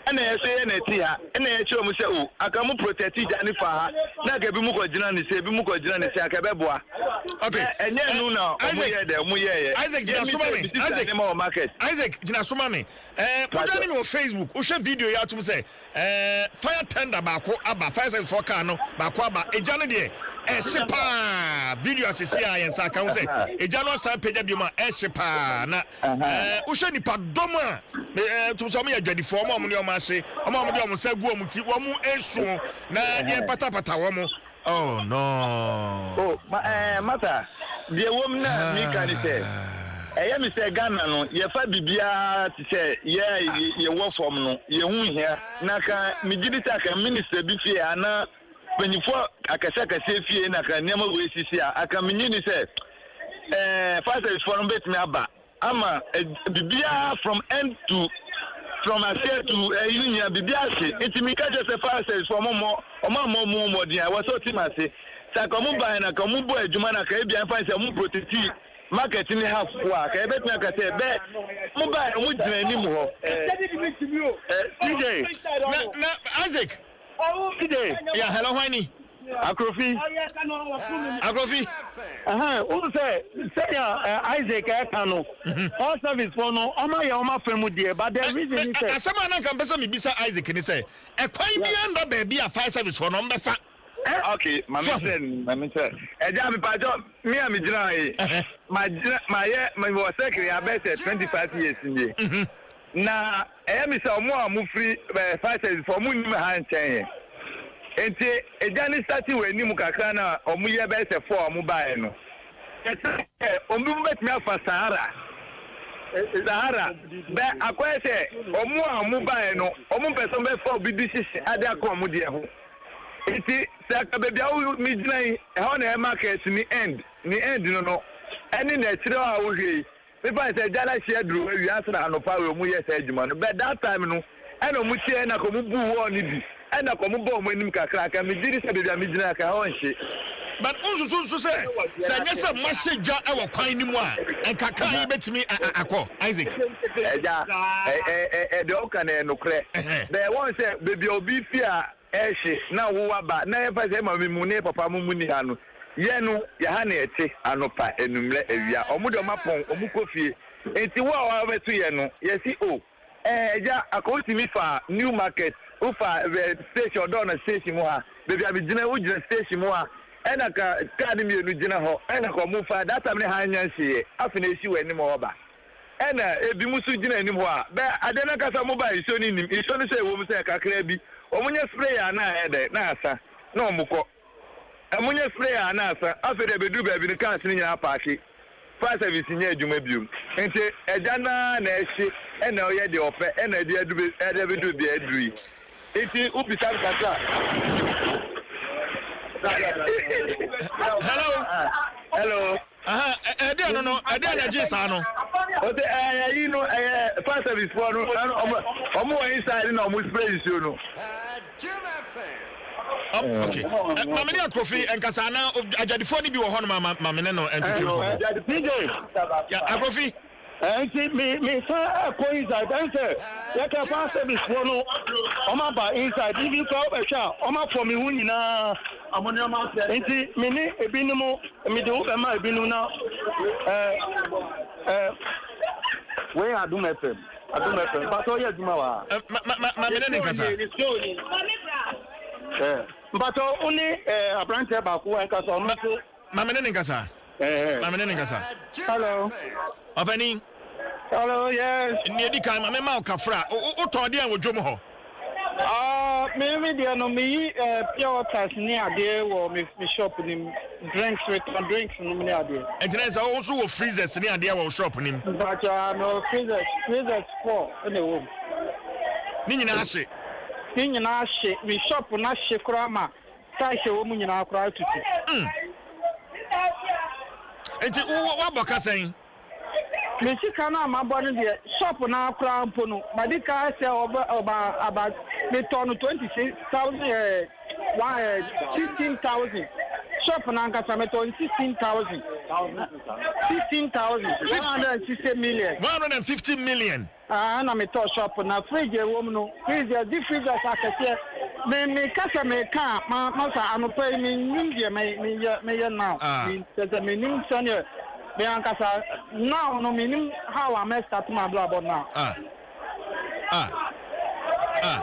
ɛna yɛsɛ yɛ na ɛti ha ɛna yɛkyerɛ ɔmo sɛ o aka mo protect gya ne fa ha na aka ebi mu kɔ gyina ne se ebi mu kɔ gyina ne se aka ɛbɛboa. Ɛnyɛ nu na ɔmo yɛ dɛ ɔmo yɛ yɛ. Isaac, gyina so ma me. Isaac nneɛma wɔ market. Isaac, gyina so ma me. Mo join me wɔ Facebook, wohwɛ video yi atum sɛ fire tender baako aba, fire service foɔ car no baako aba, egya no deɛ ɛhye paa. Video asese a yɛn nsa aka ho sɛ egya no asan pagya biom a ɛhye paa na wohwɛ nipa dɔm a tum sɛ ɔmo yɛ adwadifoɔ, ɔmo a ɔmo ne ɔmo ahye, ɔmo a ɔmo de ɔmo nsa gu ɔmo ti, wɔn esuo na yɛ patapata wɔn. Oh no. Oh, ma, masa, deɛ wɔm na meka ne sɛ ɛyɛ me sɛ Ghana no yɛfa biribiara te sɛ yɛ yɛwɔ fam no yɛho hia na ka megye di sɛ aka minister bi fie anaa mpanyinfoɔ akɛse akɛseɛ fie na ka nneɛma wei sisi a aka menye ni sɛ fire service foɔ no bɛtumi aba ama biribiara from end to from aseɛ to ɛyi no nyinaa biribiara hye. Nti meka kyerɛ sɛ fire service foɔ ɔmo mmɔ ɔmo ammɔ ɔmo mmɔden a ɛwɔ sɛ ɔte ma ase sɛ aka ɔmo baeɛ na aka ɔmo bɔ adwuma na aka ebia mfa sɛ ɔmo protect market ne half po a aka yɛbɛtumi aka sɛ bɛ ɔmo baeɛ ɔmo gyina anim hɔ. CJ. Na Isaac. CJ. Yeah, hello, hwan ni? Akrofi. Akrofi. Ɛhɛn, wohu sɛ sɛnea eh, Isaac ɛka no, fire service foɔ no, ɔma yɛ ɔma fɛ mu deɛ, but the reason ni sɛ. Asɛm a na nka mpɛ sɛ mebisa Isaac ne sɛ, ɛkwan biara nda baabi a fire service foɔ no ɔmbɛfa. Ok, ma me nkyerɛ no, ma me nkyerɛ. Agya, mepakyɛ, me a megyina ha yi, magyina, mayɛ, mewɔ circle yi abɛyɛ sɛ 25 years nie. Na ɛyɛ me sɛ ɔmo a ɔmo firi ɛɛ fire service foɔ ɔmo nnim ha nkyɛn yɛ. Nti egya no starte wɔ anim kakra na ɔmo yɛ bɛyɛ sɛ four a ɔmo baeɛ no. Yɛsrɛ sɛ ɔmo bi bɛtumi afa Sahara, Sahara, bɛ akɔyɛ sɛ ɔmo a ɔmo baeɛ no ɔmo mpɛ sɛ ɔmo bɛfa obi decision ade aka ɔmo deɛ ho. Nti sɛ anka baabi a wo me gyina yi ɛhɔ na ɛyɛ market ne end, ne end no no ɛne na akyire hɔ a wohwɛ yi. Me fa no sɛ gya no ahye aduru hɔ awia ansa na anɔpa wei ɔmo yɛ saa adwuma no but that time no ɛna ɔmo kyeɛ na ka ɔmo buu wall no bi ɛna ka ɔmo bɔɔ ɔmo anim kakra anka me gyedi sɛ baabi a me gyina anka ɛhɔ nhye. But wonsusu nso sɛ sɛ ɛnyɛ sɛ moahyɛ dwa wɔ kwan no mu a nka car yi bɛtumi akɔ Isaac? Agya, ɛ ɛ ɛ deɛ woka no yɛ nokorɛ but wɔn sɛ baabi a obi fi a Ɛhye na wo aba na yɛmfa sɛ maame mu ne papa mo mu ni ha no yɛ no yɛ ha na yɛte anɔpa anummerɛ awia ɔmo deɛ ɔmo apɔn ɔmo kɔ fie nti wo a wabɛto yɛ no yɛsi o ɛɛ agya aka wotumi fa new market wofa ɛ station ɔdɔɔ na station mu ha baabi a megyina wogyina station mu ha ɛna ka kaa ne mmienu gyina hɔ ɛna ka ɔmo fa that time ne ha nya nhyeeɛ afei na esi wɔ anim hɔ ba. Ɛna ebinom nso gyina anim hɔ a, bɛ adeɛ no ankasa wɔn ba nsuo no nnim, nsuo no sɛ ɛwɔ mu sɛ kakraa bi, wɔn nyɛ spray a na ayɛ dɛ, na asa, na wɔn kɔ. Wɔn nyɛ spray a na asa, afei deɛ ɛbɛduru baabi no cars no nyinaa apaake, fire service nyɛ adwuma biom, nti agya no ara na ɛhye ɛna ɔyɛ deɛ ɔpɛ ɛna ɛde adu bɛ ɛde abɛduru deɛ aduru yi. Nti wobisa no kakra a. Hello. Hello. Aha, ɛdeɛ no no, ɛdeɛ na ɛgye saa no. Ɔsɛ ɛyɛ ayi no ɛyɛ fire service foɔ no ɛna ɔmo ɔmo wɔ inside na ɔmo spray nsuo no. Ok, maame ne Akrofi nkasa ana adwadifoɔ no bi wɔ hɔ nom a maame ne no ntwetwe nkɔmɔ. PJ. Ya Akrofi. Nti me me san ɛkɔ inside ɛn sɛ yɛka fire service foɔ no ɔmo aba inside even kora wobɛhwɛ a ɔmo afɔ me ho nyinaa nti me ne ebinom me de wo bɛma ebinom na ɛɛ ɛɛ wei Adum FM Adum FM mpatɔ ɔyɛ adwuma wɔ ha. Ma ma ma me ne ne nkasa. Ɛɛ mpatɔ wo ne ɛɛ aberanteɛ baako ɛnkasa ɔno nso. Ma me ne ne nkasa. Ma me ne ne nkasa. Hello. Ɔpanin. Hello, yes. Nea edi kan, ma me ma wo kafra. Wotɔn deɛn wɔ dwom hɔ? Ah, me me deɛ no, meyi eh, pure waters ne adeɛ wɔ me me shop nim. Drinks, metɔn drinks nom ne adeɛ. Ɛnti na sɛ wo nso wɔ freezers ne adeɛ wɔ wo shop nim? Mpakyɛ, ah, mewɔ freezers, freezers four na ɛwɔ mu. Ne nyinaa hye? Ne nyinaa hye. Me shop no ahye koraa ma Tiles a ɛwɔ mu nyinaa koraa atutu. Mm. Nti wo wabɔ ka sɛn? Me sika no a mabɔ no deɛ shop no ara koraa mpo no madi ka sɛ ɔbɛ ɔba aba metɔ no 26,000 ɛɛ one ɛɛ 16,000 shop no ankasa metɔ no 16,000 16,000 160 million. 150 million. Aa na me tɔɔ shop na fridge ɛwɔ mu no freezer di freezers akɛseɛ me me ka sɛ me ka a ma ma sa anɔpa yi me nim deɛ me me yɛ me yɛ now me kyɛ sɛ me nim sɛdeɛ me ankasa now no me nim how a mɛ start ma abrabɔ now. Ah ah ah.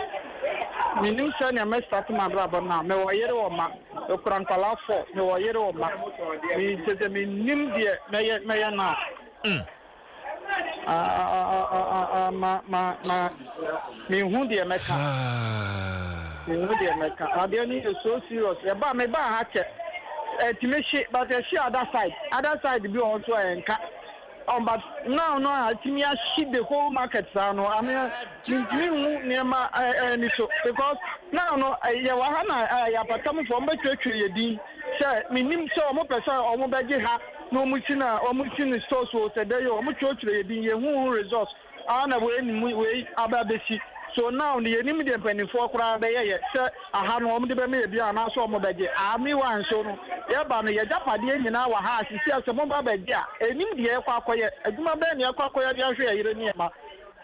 Me nim sɛdeɛ mɛ start ma abrabɔ now me wɔ yere wɔ ma me kura nkwalaa fɔ me wɔ yere wɔ ma me kyɛ sɛ me nim deɛ mɛ yɛ mɛ yɛ now. Mm. Ah, ma, ma, ma, menhu deɛ mɛka. Menhu deɛ mɛka. Adeɛ no yɛ so serious. Yɛba, mebaa ha kyɛ. Ɛtumi hye, but ɛhye other side. Other side bi wɔ hɔ nso a ɛnka. Um, but now no a ɛtumi ahye the whole market saa no, I mean, mentumi nhu nneɛma ɛni so because now no yɛwɔ ha na yɛ apatamfoɔ wɔbɛtwerɛtwerɛ yɛ din sɛ menim sɛ wɔpɛ sɛ wɔbɛgye ha na wɔn si na wɔn si ne stores o sɛ dɛ yɛ wɔn twerɛtwerɛ yɛ din yɛ hu ho results aa na wei ne mu wei aba abɛsi so now no yɛnim deɛ mpanimfoɔ koraa bɛyɛ yɛ sɛ aha no wɔn de bɛma yɛ bi anaasɛ wɔn bɛgye aa meanwhile nso no yɛba no yɛgyapadeɛ nyinaa wɔ ha sisi a sɛ mo ba bɛgye a ɛnim deɛ yɛkɔ akɔyɛ adwuma bɛn na yɛkɔ akɔyɛ de ahwɛ yɛ yere ne yɛ ma.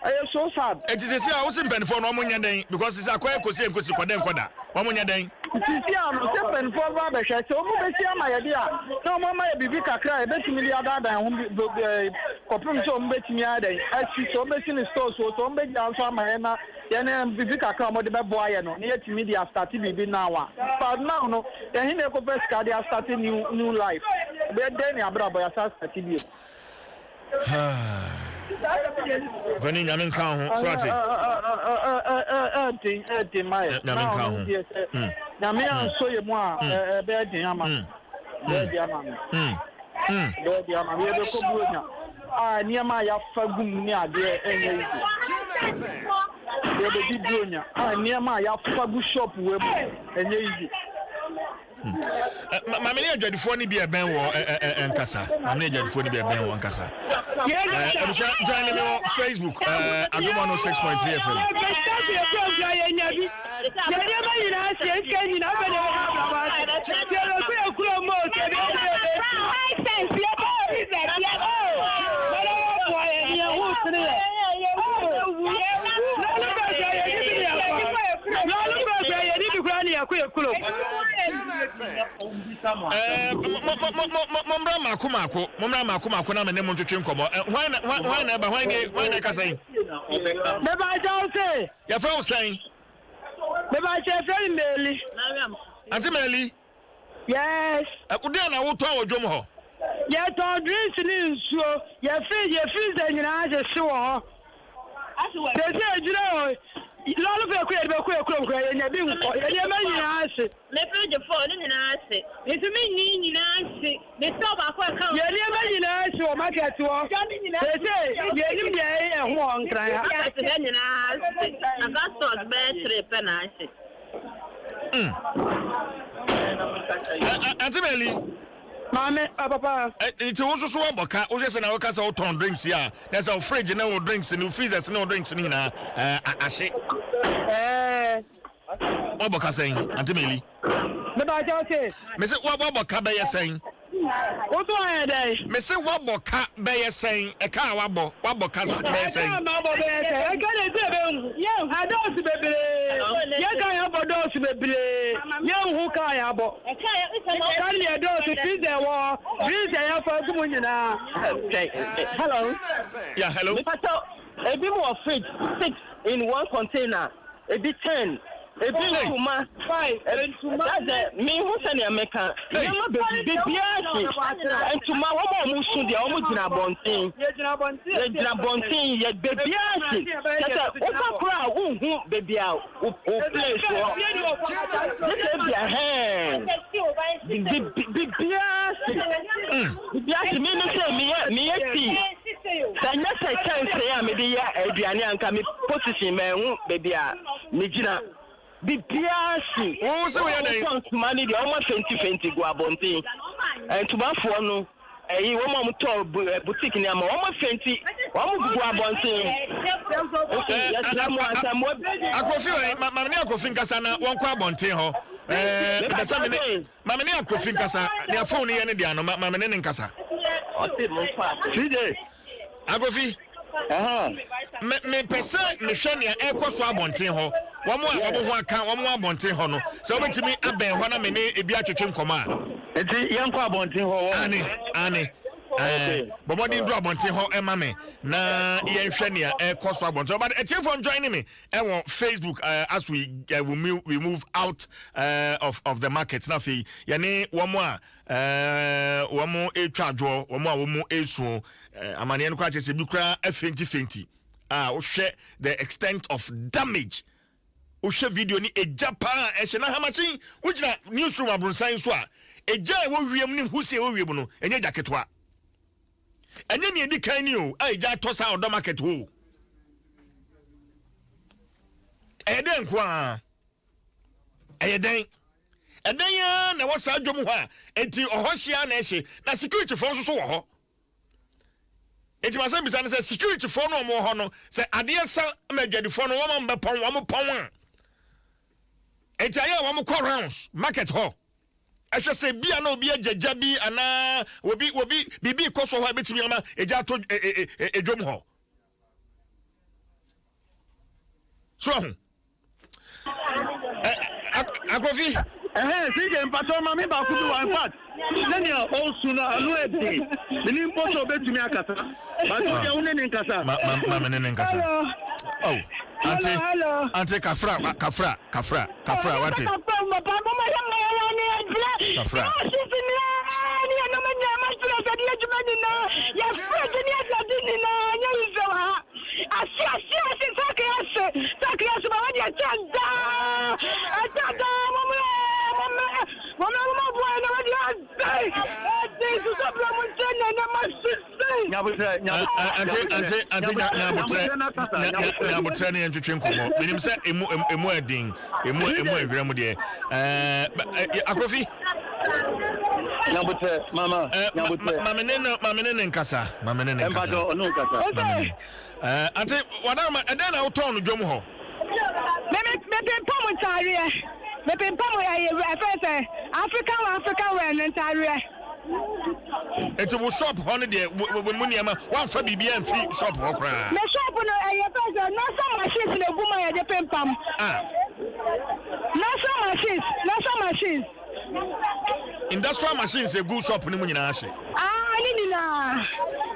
Ɛyɛ so sad. Eti sisi a wosi mpanyinfoɔ no wɔn nyɛ dɛn because sisi akɔyɛ kosi nkosi kɔdɛ nkɔda wɔn nyɛ dɛn. Sisi a no sɛ mpanyinfoɔ ba abɛhwɛ sɛ wɔn bɛsi ama yɛ de a na wɔn ama yɛ biribi kakra a yɛbɛtumi de adaadaa ho kɔpem sɛ wɔn bɛtumi ayɛ dɛn asi sɛ wɔn bɛsi ne stores o sɛ wɔn bɛgya nso ama yɛ na yɛne biribi kakra a wɔde bɛboa yɛ no na yɛtumi de astarte biribi now a but now no yɛhe na ɛkɔpɛ sika de astarte new new life bɛyɛ dɛn ne abrabɔ yɛasa astarte bio. Bɛne Nyame nka ho so ate. Ɛden ɛden ma yɛ. Nyame nka ho. Nyame ansɔ yɛ mu a ɛbɛyɛ den ama. Ɛbɛyɛ den ama me. Ɛbɛyɛ den ama me. Yɛbɛkɔ buronya a nneɛma a yɛafa gu mu ne adeɛ ɛnyɛ easy. Yɛbɛdi buronya a nneɛma a yɛafa gu shop wɔ mu ɛnyɛ easy. Maame ne adwadifoɔ no bi ɛbɛn wɔ nkasa. Maame ne adwadifoɔ no bi ɛbɛn wɔ nkasa. Abusua join me wɔ Facebook Adum 106.3 FM. Mommra mmaako mmaako, mommra mmaako mmaako na me ne mo ntwetwe nkɔmmɔ. Hwan na hwan na ɛba? Hwan nie? Hwan na ɛkasa yi? Mebakyɛ wo se. Yɛfrɛ wo sɛn? Mebakyɛ yɛfrɛ me Meli. Ante Meli? Yes. Deɛ na wotɔn wɔ dwom hɔ? Yɛtɔn drinks ne nsuo. Yɛ fridge yɛ freezer nyinaa hyehye wɔ hɔ. Sese egyina hɔ lɔri fɛ kɔ yɛde bɛkɔ yɛ kurom kora yɛnya bi nkɔ yɛ nneɛma nyinaa hye. Me fridge fɔ ne nyinaa hye. Ntumi nyi nyinaa hye. Me sɛ ɔbaako ɛka ho. Yɛ nneɛma nyinaa hye wɔ market hɔ. Sese yɛnim deɛ ɛyɛ ho wɔ Nkran ha. Market hɛ nyinaa hye. Aka stores bɛyɛ tere pɛ na ahye. Auntie Meli. Maame, ah papa. Nti wo nso so woabɔ ka, wohwɛ sɛ na woka sɛ wotɔn drinks yi a, na sɛ wo fridge ne wo drinks ne wo freezers ne wo drinks ne nyinaa ahye. Ɛɛ. Woabɔ ka sɛn, Auntie Meli? Meba kyɛw se. Mese woabɔ ka bɛyɛ sɛn? Woso ayɛ dɛn? Mese woabɔ ka bɛyɛ sɛn? Ɛka a woabɔ, woabɔ ka bɛyɛ sɛn? Ɛka a mabɔ bɛyɛ sɛn? Ɛka na ɛsɛ yɛbɛhu. Adɔɔso bebree. Yɛn ka yɛabɔ dɔɔso bebree. Yɛnhu ka a yɛabɔ. Ka no yɛ dɔɔso, freezer wɔ hɔ, freezer yɛafa agu mu nyinaa. Hello. Yeah, hello. Mepatɔ, ebi mu wɔ fridge six in one container, ebi ten, ebi ntoma. Five, ntoma. That's the me hu sɛnea meka. Nneɛma bebree si. Ntoma wɔn a wɔn su deɛ wɔn gyina abɔnten. Yɛgyina abɔnten. Yɛgyina abɔnten yɛ beebiara si. Kyɛ sɛ wofa koraa a wonhu beebi a wo place wɔ. Ne sɛ ebi a hɛn. Bibiara si. Bibiara si. Mi mi sɛ meyɛ meyɛ tea. Sɛ nyɛ sɛ kyɛnsee a mede yɛ aduane anka me position mɛnhu beebi a megyina. Biribiara si. Wo se woyɛ dɛn? Wɔn a wɔtɔ ntoma no deɛ, wɔn afentifenti gu abɔnten. Ntomafoɔ no, ɛyi, wɔn a wɔtɔ boutique nneɛma, wɔn afenti, wɔn gugu abɔnten. Nti yɛsrɛ mo ansa mo. Akrofi wɔ ma ma ne Akrofi nkasa na wɔnkɔ abɔnten hɔ. Ɛɛ pɛ sɛ me ne ma me ne Akrofi nkasa. Nea phone no yɛ ne deɛ no, ma ma me ne ne nkasa. Ɔse mo nkɔ abɔnten. CJ. Akofi, me mepɛ sɛ mehwɛ nea ɛrekɔ so abɔnten hɔ. Wɔn a wɔn ho aka wɔn wɔ abɔnten hɔ no, sɛ wobɛtumi abɛn hɔ na me ne ebi atwetwe nkɔmmɔ a. Nti yɛnkɔ abɔnten hɔ wɔ. Ane, ane. Ɛɛ, bɔ mmɔden duru abɔnten hɔ ɛma me na yɛnhwɛ nea ɛrekɔ so abɔnten hɔ. But atiefoɔ njoin me ɛwɔ Facebook uh, as we, uh, we move out uh, of, of the market. Na afei yɛne wɔn a Ɛɛ, wɔretwa adwoɔ, wɔn a wɔresu, amaneɛ no koraa kyerɛ sɛ ebi koraa afentifenti a wohwɛ the extent of damage wohwɛ video ni egya paa ɛhyɛ na hamakyen wogyina newsroom abronsan nso a egya a ɛwɔ wiem ne husi a ɛwɔ wiem no ɛnyɛ egya ketewa ɛnyɛ nea edi kan ni o a egya atɔ saa ɔdɔ market hɔ o ɛyɛ dɛ nko ara. Ɛyɛ dɛn? Ɛdɛn ara na ɛwɔ saa dwom hɔ a enti ɔhɔ hye ara na ɛhye, na securityfoɔ nso so wɔ hɔ. Enti m'asɛm bisa ne sɛ, securityfoɔ no a wɔwɔ hɔ no, sɛ adeɛ sa ma adwadifoɔ no wɔn bɛpɔn, wɔn pɔn a, enti ayɛ a wɔn kɔ rounds market hɔ ɛhwɛ sɛ bia na obi agya gya bi anaa obi obi biribi kɔ so hɔ a ebetumi ama egya ato edwom hɔ. So ahu. Akrofi. Ɛhɛn CJ mpakyɛw ma me baako bi wɔ in fact sɛnea ɔresu no ano ɛden menim mpo sɛ ɔbɛtumi akasa but wo deɛ wo ne ne nkasa. Ma ma ma me ne ne nkasa. Oh, ante ante kafra kafra kafra kafra wate. Kafra. Ase ase ase sakre ase sakre ase ba wadi ɛkyɛ daa ɛkyɛ daa mɔmɔ mɔmɔ mɔmɔ mɔmɔ boy na wadi ase ɛdi susɔ bla mu nkyɛn na ɛnɛ ma sisi. Nyabotrɛ ante ante ante nyabotrɛ nyabotrɛ ne yɛn twetwe nkɔmɔ menim sɛ emu emu ɛden emu emu ɛhwerɛ mu deɛ ɛɛ akrofi. Nyabotrɛ mama nyabotrɛ. Maame ne ne maame ne ne nkasa maame ne ne nkasa. Mpatsɔ ɔno nkasa. Maame ne. Ɛɛ ante wadama ɛdɛn na wotɔn no dwom hɔ. Me me mepempam ntaareɛ mepempam ɛyɛ ɛfɛ sɛ African African wear no ntaareɛ. Eti wo shop hɔ no deɛ wo mu nneɛma wamfa biribiara mfi shop hɔ koraa. Me shop no ɛyɛ fɛ sɛ nasa machines na egu mu a yɛde pempam. Ah. Nasa machines nasa machines. Industrial machines egu shop no mu nyinaa hye. Ah ne nyinaa.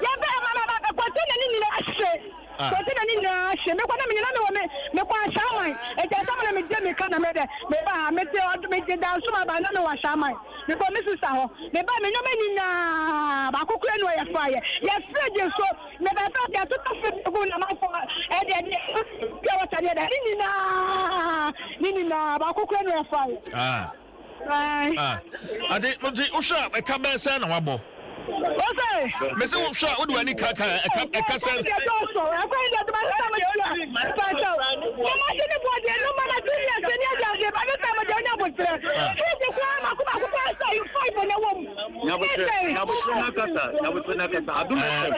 Yɛbɛ ma ma ma container ne nyinaa hye. Ah. Container ne nyinaa hye. Mekɔ na me nyinaa mewɔ me mekɔ Ashaiman. Eti asɛm na megye meka na mede meba ha mete ɔd megye danso ma ba na mewɔ Ashaiman. Mekɔ me sista hɔ. Meba me nneɛma nyinaa baako kura ni ɔyɛ fa yɛ. Yɛ fridge nso mebɛ fɛ deɛ totɔ fridge gu na ma fɔ ɛdeɛ deɛ pure water deɛ ne nyinaa ne nyinaa baako kura ni ɔyɛ fa yɛ. Ah. Ah. Ati nti wohwɛ a ɛka bɛn sɛn na wabɔ? Ose. Mese wohwɛ a wode w'ani ka ka ɛka ɛka sɛn. Ɛdɔɔso ɛkwan yi deɛ tuma sisan mo tia mpakyɛw. Mama si ne bɔ deɛ no mana ti yɛ se ne ɛdi ase ba ne sɛ mo deɛ ɔnya abotrɛ. Fridge koraa mako mako koraa sɛ yi five na ɛwɔ mu. Nyabotrɛ nyabotrɛ na kasa nyabotrɛ na kasa adum FM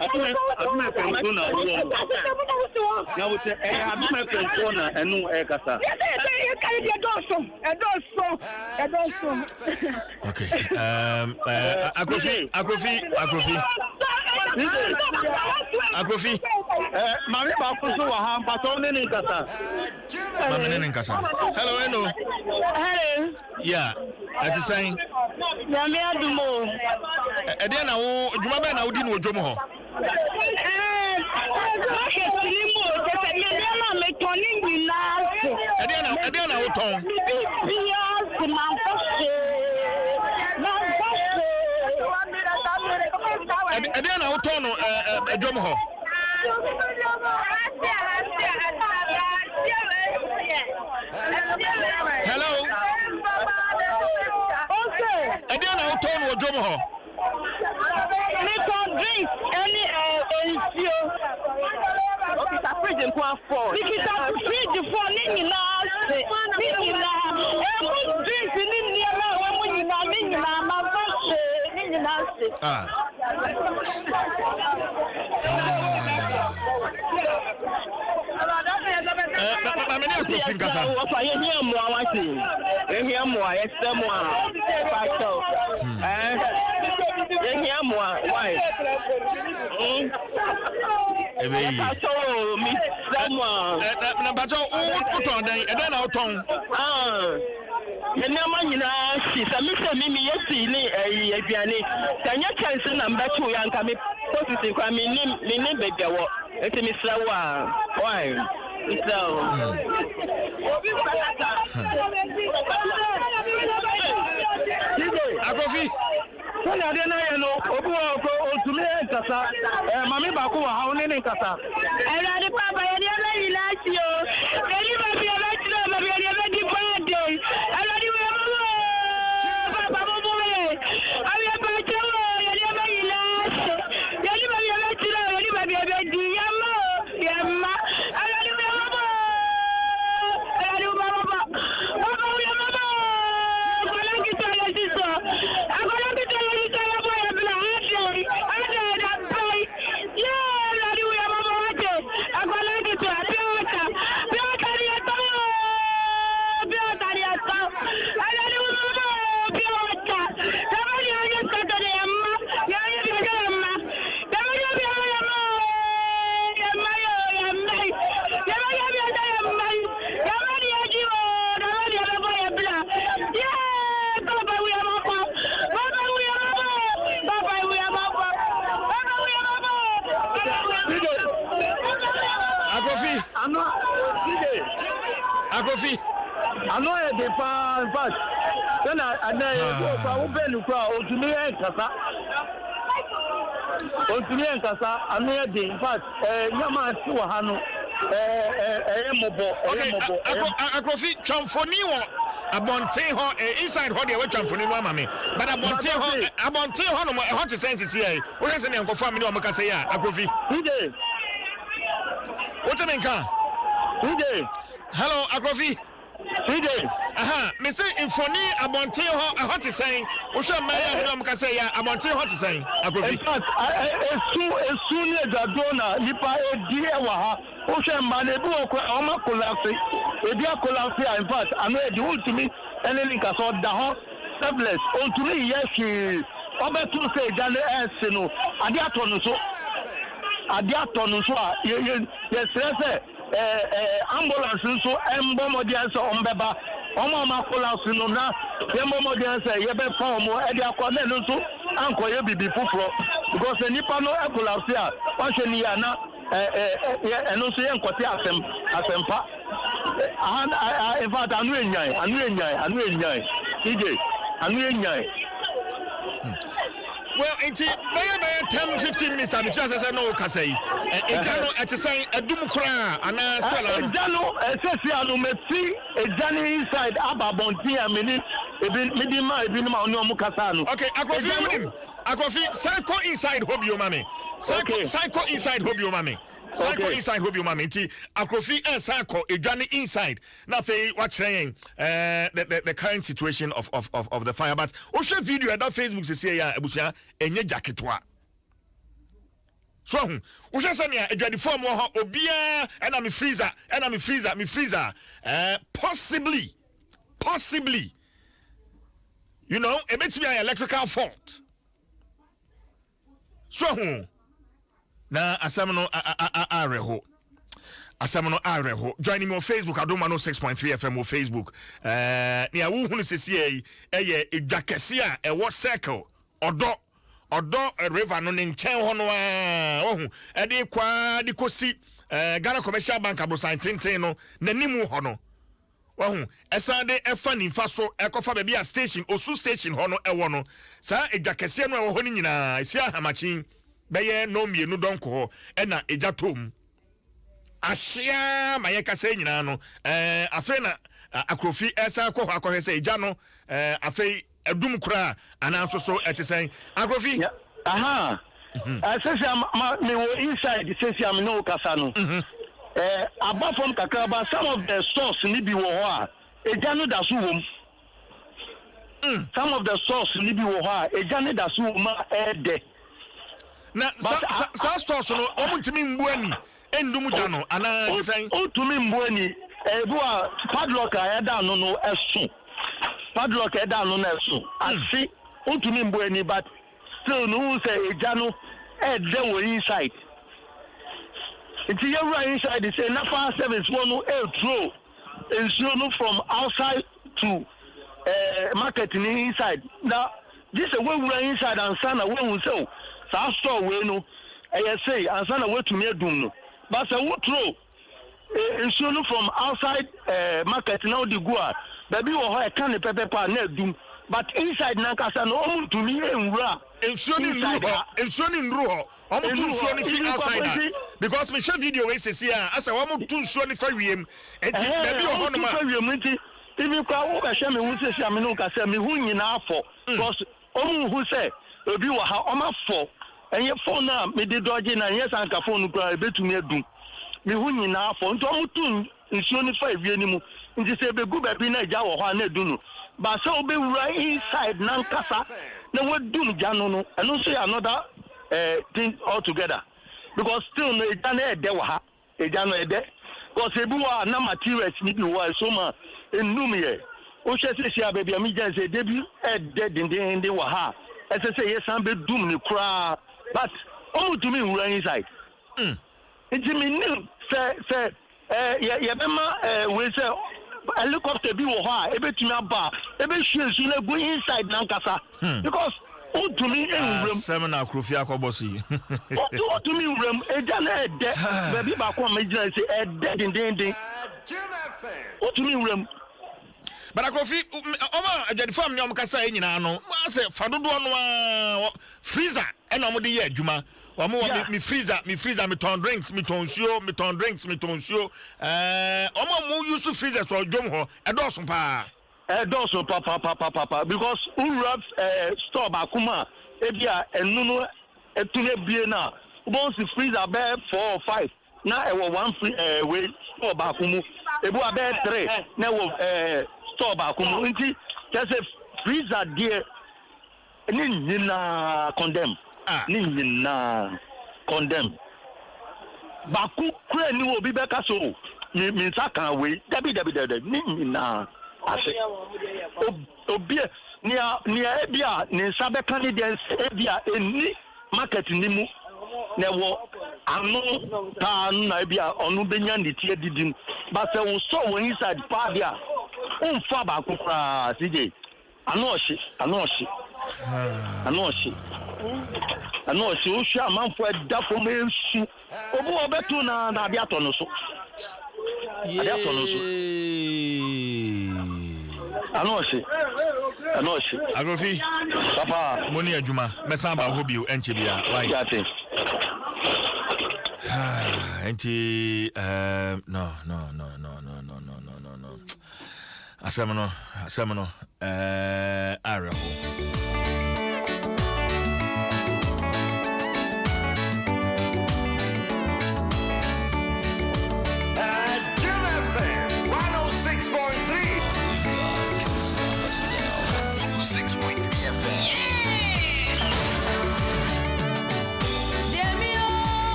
adum adum FM so na wɔ no nyabotrɛ ɛyɛ adum FM so na ɛnu ɛkasa. Yɛ sɛ yɛ sɛ yɛ kari deɛ dɔɔso ɛdɔɔso ɛdɔɔso. Okay. Um, Akrofi, Akrofi, Akrofi. Akrofi. Eh, maame baako so wɔ ha mpatɔ ne ne nkasa. Maame ne ne nkasa. Hello, hello. Hello. Yeah, ɛte sɛn? Nyame adum o. Ɛdeɛ na wo dwuma bɛn na wodi no wɔ dwom hɔ? Market ni mu o, kyɛ sɛ me nneɛma a metɔn ne nyinaa se. Ɛdeɛ na ɛdeɛ na wotɔn? Biribiara se mamfa hwee, mamfa hwee. Ɛdeɛ na wotɔn no ɛɛ dwom hɔ? Hello. Ɛdeɛ na wotɔn no wɔ dwom hɔ? Metɔn drinks ɛne ɛɛ nsuo. Okita fridge nko afɔ. Mikita fridge fɔ ne nyinaa se ne nyinaa emu drinks ne nneɛma a ɛwɔ mu nyinaa ne nyinaa ma fa hwee ne nyinaa se. Ah. Maame ne akorofi nkasa. Wɔfa yɛhia mmoa wate yɛhia mmoa yɛsrɛ mo a pakyɛw ɛɛ yɛhia mmoa why Ebe yi. pakyɛw o mesrɛ mo a. Na mpakyɛw wotɔn dɛn ɛdɛn na wotɔn. Yɛ nneɛma nyinaa hye sɛ me sɛ me meyɛ tii ne ɛyi aduane sɛ nyɛ kyɛnse na mbɛto yɛ anka me posisi koraa mennim mennim baabi ɛwɔ nti mesrɛ wo a why mesrɛ wo. Akofi. Sɛnea adeɛ no ayɛ no, obi wɔ hɔ kɔ ɔntumi nkasa. Ɛɛ maame baako wɔ ha, wo ne ne nkasa. Awurade papa yɛ nneɛma nyinaa si o. Yɛni baabi a yɛbɛtena o, baabi a yɛbɛdi paa den. Awurade wo yɛ mɔbɔ o, papa mɔbɔ yɛ. Awurade pàtɛ o, yɛ nneɛma nyinaa si. Yɛni baabi a yɛbɛtena o, yɛni baabi a yɛbɛdi. Yɛmma o, yɛmma. Awurade wo yɛ mɔbɔ o, Awurade wo yɛ mɔbɔ. Papa wo yɛ mɔbɔ o, akwadaa ketewa yɛ si so. Akwadaa ketewa yɛ si so yɛ bɔ yɛ bla adɛn, adɛn da bɛn. Yee Awurade wo yɛ mɔbɔ wate. Akwadaa ketewa pure water, pure water ne yɛ tɔn o, pure water ne yɛ tɔn. Akrofi. Ano yɛ den paa in fact sɛna ɛnɛ yɛ bi wɔ koraa wobɛn no koraa ɔntumi nkasa ɔntumi nkasa ano yɛ den in fact ɛɛ nneɛma a ɛsi wɔ ha no ɛɛ ɛyɛ mmɔbɔ ɛyɛ mmɔbɔ. Okay Akrofi twa mfoni wɔ abɔnten hɔ eh, inside hɔ deɛ watwa mfoni no ama me but abɔnten hɔ eh, abɔnten hɔ nom ɛhɔ te sɛ nsisi yɛ wohwɛ sɛ nea nkɔfo a me ne wɔn kasa yi a Akrofi. DJ. Wote me nka? DJ. Hello, Akrofi. DJ. Aha, me se mfoni abɔnten hɔ ɛhɔ te sɛn? Wohwɛ mmaa yi a me ne wɔn kasa yi a abɔnten hɔ te sɛn? Akrofi. In fact, esu esu ne adwaduro na nipa edi ɛwɔ ha. Wohwɛ mmaa no ebi wɔ kora wɔn akolapse, ebi akolapse a in fact ano edi wontumi ɛne ne nkasa ɔda hɔ helpless ontumi nyɛ hwee. Ɔbɛto sɛ egya no ɛɛse no ade atɔ no so ade atɔ no so a yɛ yɛ yɛsrɛ sɛ. Ambulance nso mbɔ mmɔden sɛ wɔbɛba wɔn a wɔakolapse no na yɛmmɔ mmɔden sɛ yɛbɛfa wɔn de akɔ na ɛno nso ankɔyɛ biribi foforɔ because sɛ nipa no kolapse a wahwɛ ne yie a na ɛno nso yɛnkɔte asɛm asɛmpa aha in fact ano yɛ nyan ano yɛ nyan ano yɛ nyan CJ ano yɛ nyan. Well, nti bɛyɛ bɛyɛ 10 15 minutes a mefi ase sɛ na wokasa yi egya no ɛte sɛn adum koraa anaa still ano egya no ɛsɛsi ano mefi egya no inside aba abɔnten a mene ebi mede ma ebinom a ɔne ɔmo kasa no okay Akrofi wonim Akrofi san kɔ inside hɔ bio ma me san kɔ san kɔ inside hɔ bio ma me san kɔ inside hɔ bio ma me nti Akrofi ɛsan kɔ edwa no inside Na afei wakyerɛ yɛn eh, the, the, the current situation of, of, of, of the fire. But wohwɛ video ɛda Facebook sesie yɛ a abusua ɛnyɛ gya ketewa. So ahu, wohwɛ sɛnea adwadifoɔ mu wɔ hɔ obiara ɛna me freezer, ɛna me freezer, me freezer. Eh, possibly, possibly, you know, ebetumi ayɛ electrical fault. So ahu? Na asɛm no awerɛho. Asɛm no awerɛho. Join me on Facebook, Adom 106.3 FM wɔ Facebook. Eh, nea wohunu sesie yi ɛyɛ edwa kɛse a ɛwɔ circle ɔdɔ ɔdɔ eh, river no ne nkyɛn hɔ no a wahu ɛde kɔ ara de kɔsi eh, Ghana Commercial Bank aborosan tenten no n'anim hɔ no. Wahu? Ɛsan de ɛfa nimfa so ɛkɔfa baabi a station, Osu station hɔ no ɛwɔ no. Saa edwa kɛseɛ no a ɛwɔ hɔ no nyinaa, ɛsi ahamakyen bɛyɛ nnɔnmienu dɔnko hɔ ɛna egya tɔɔ mu. Ahye ara ma yɛkasa yi nyinaa no, ɛɛ, afei na Akrofi ɛresan akɔ hɔ akɔhwɛ sɛ egya no, ɛɛ, afei Adum koraa anaa nso so ɛte sɛn? Akrofi. Yeah, aha. Mm-hmm. Uh, sisi a ma me wɔ inside sisi a me ne wo kasa no. Mm-hmm. Eh, aba fam kakra ba some of the stores ni bi wɔ hɔ a egya no da so wɔ mu. Mm. Some of the stores ni bi wɔ hɔ a egya no da so wɔ mu a ɛɛdɛ. Na sa saa stores no wɔn ntumi mbu ani ndum gya no anaa ɛte sɛn? Wontumi mbu ani. Ebi wɔ a padlock a ɛda ano no ɛso. Padlock a ɛda ano no ɛso. Ahye. Wontumi mbu ani but still no wohu sɛ egya no ɛɛdɛ wɔ inside. Nti yɛwura inside sɛ na fire service foɔ no ɛɛturo nsuo no from outside to eh, market no inside na gye sɛ woawura inside ansa na woahu sɛ o saa store wei no ɛyɛ sei ansa na woatumi adum no but sɛ woturo eh, nsuo no from outside eh, market na wode gu a baabi wɔ hɔ ɛka ne pɛpɛpɛ a na adum but inside nankasa no ɔmo ntumi nwura nsuo no nnuru hɔ nsuo no nnuru hɔ Wɔn to nsuo no fi outside a because me hwɛ video wei sisi a asɛ wɔn to nsuo no fa wiem nti baabi wɔ hɔ nom a. Wɔn to fa wiem nti even kora wo bɛhwɛ me ho sisi a me ne wo kasa me ho nyinaa fɔ because wɔn nhu sɛ obi wɔ ha wɔn afɔ ɛnyɛ phone a me de dɔgye na ɛnyɛ sɛ anka phone no kora ebetumi adum me ho nyinaa fɔ nti wɔn to nsuo no fa ewie no mu nti sɛ ebegu baabi na egya wɔ hɔ a na edu no ba sɛ wobɛwura inside nankasa na wadum gya no no ɛno nso yɛ another eh, thing altogether because still no egya no ɛdɛ wɔ ha egya no ɛdɛ because ebi wɔ a na materials ni bi wɔ a ɛso ma enum yɛ wohwɛ sisi a baabi a mi gyina sɛ ɛdɛ bi ɛdɛ dendenden wɔ ha a ɛsɛ sɛ yɛsan bɛdum ne koraa but wɔn ntumi nwura inside. Mm. Nti mennim sɛ sɛ eh, yɛ yɛbɛma eh, wei sɛ helicopter bi wɔ hɔ a ebetumi aba a ebehwie nsu no agu inside n'ankasa hmm. because wontumi nwuram. Asɛm na Akrofi akɔbɔ so yi. Wontumi nwuram egya no ɛdɛ baabi baako a megyina sɛ ɛdɛ dendenden. Wontumi nwura mu. But Akofi, wɔn a adwadifo a me ne wɔn kasaeɛ nyinaa no, asɛ fa dodoɔ no ara freezer ɛna wɔn de yɛ adwuma. Wɔn wɔ me me freezer, me freezer, metɔn drinks, metɔn nsuo, metɔn drinks, metɔn nsuo. Ɛɛ wɔn a wɔn use freezers wɔ dwom hɔ ɛdɔɔso paa. Ɛdɔɔso papapapapa because wowura ɛɛ store baako mu a ebi a ɛno no ɛtumi abue no a wobɛhu si freezer bɛyɛ four or five na ɛwɔ one free ɛɛ wei store baako mu ebi wɔ bɛyɛ three na ɛwɔ ɛɛ store baako mu nti kyerɛ sɛ freezer deɛ ne nyinaa condemn ne nyinaa condemn baako kura ni wɔ obi bɛka so o me me nsa kan wei dabi dabi dabi dabi ne nyinaa ase obi nea nea ebi a ne nsa bɛka ne deɛ ebi a ɛnni market no mu na ɛwɔ ano paa no na ebi a ɔno bɛnya ne ti adidi mu but sɛ wosɔ wɔ inside paa deɛ a womfa baako koraa CJ ano ɔhye ano ɔhye ano ɔhye ano ɔhye wohwɛ amanfoɔ ɛda fam ɛsu Obi wɔ ɔbɛto na na ade atɔ no so. Ade atɔ no so. Ano ɔhye. Ano ɔhye. Agrofi. Papa. Mo ni adwuma. Mɛsan ba hɔ bio ɛnkyɛ bia. Why? Yate. Nti um, no no no no no no no no no. Asɛm no, asɛm no, ɛɛ awerɛho.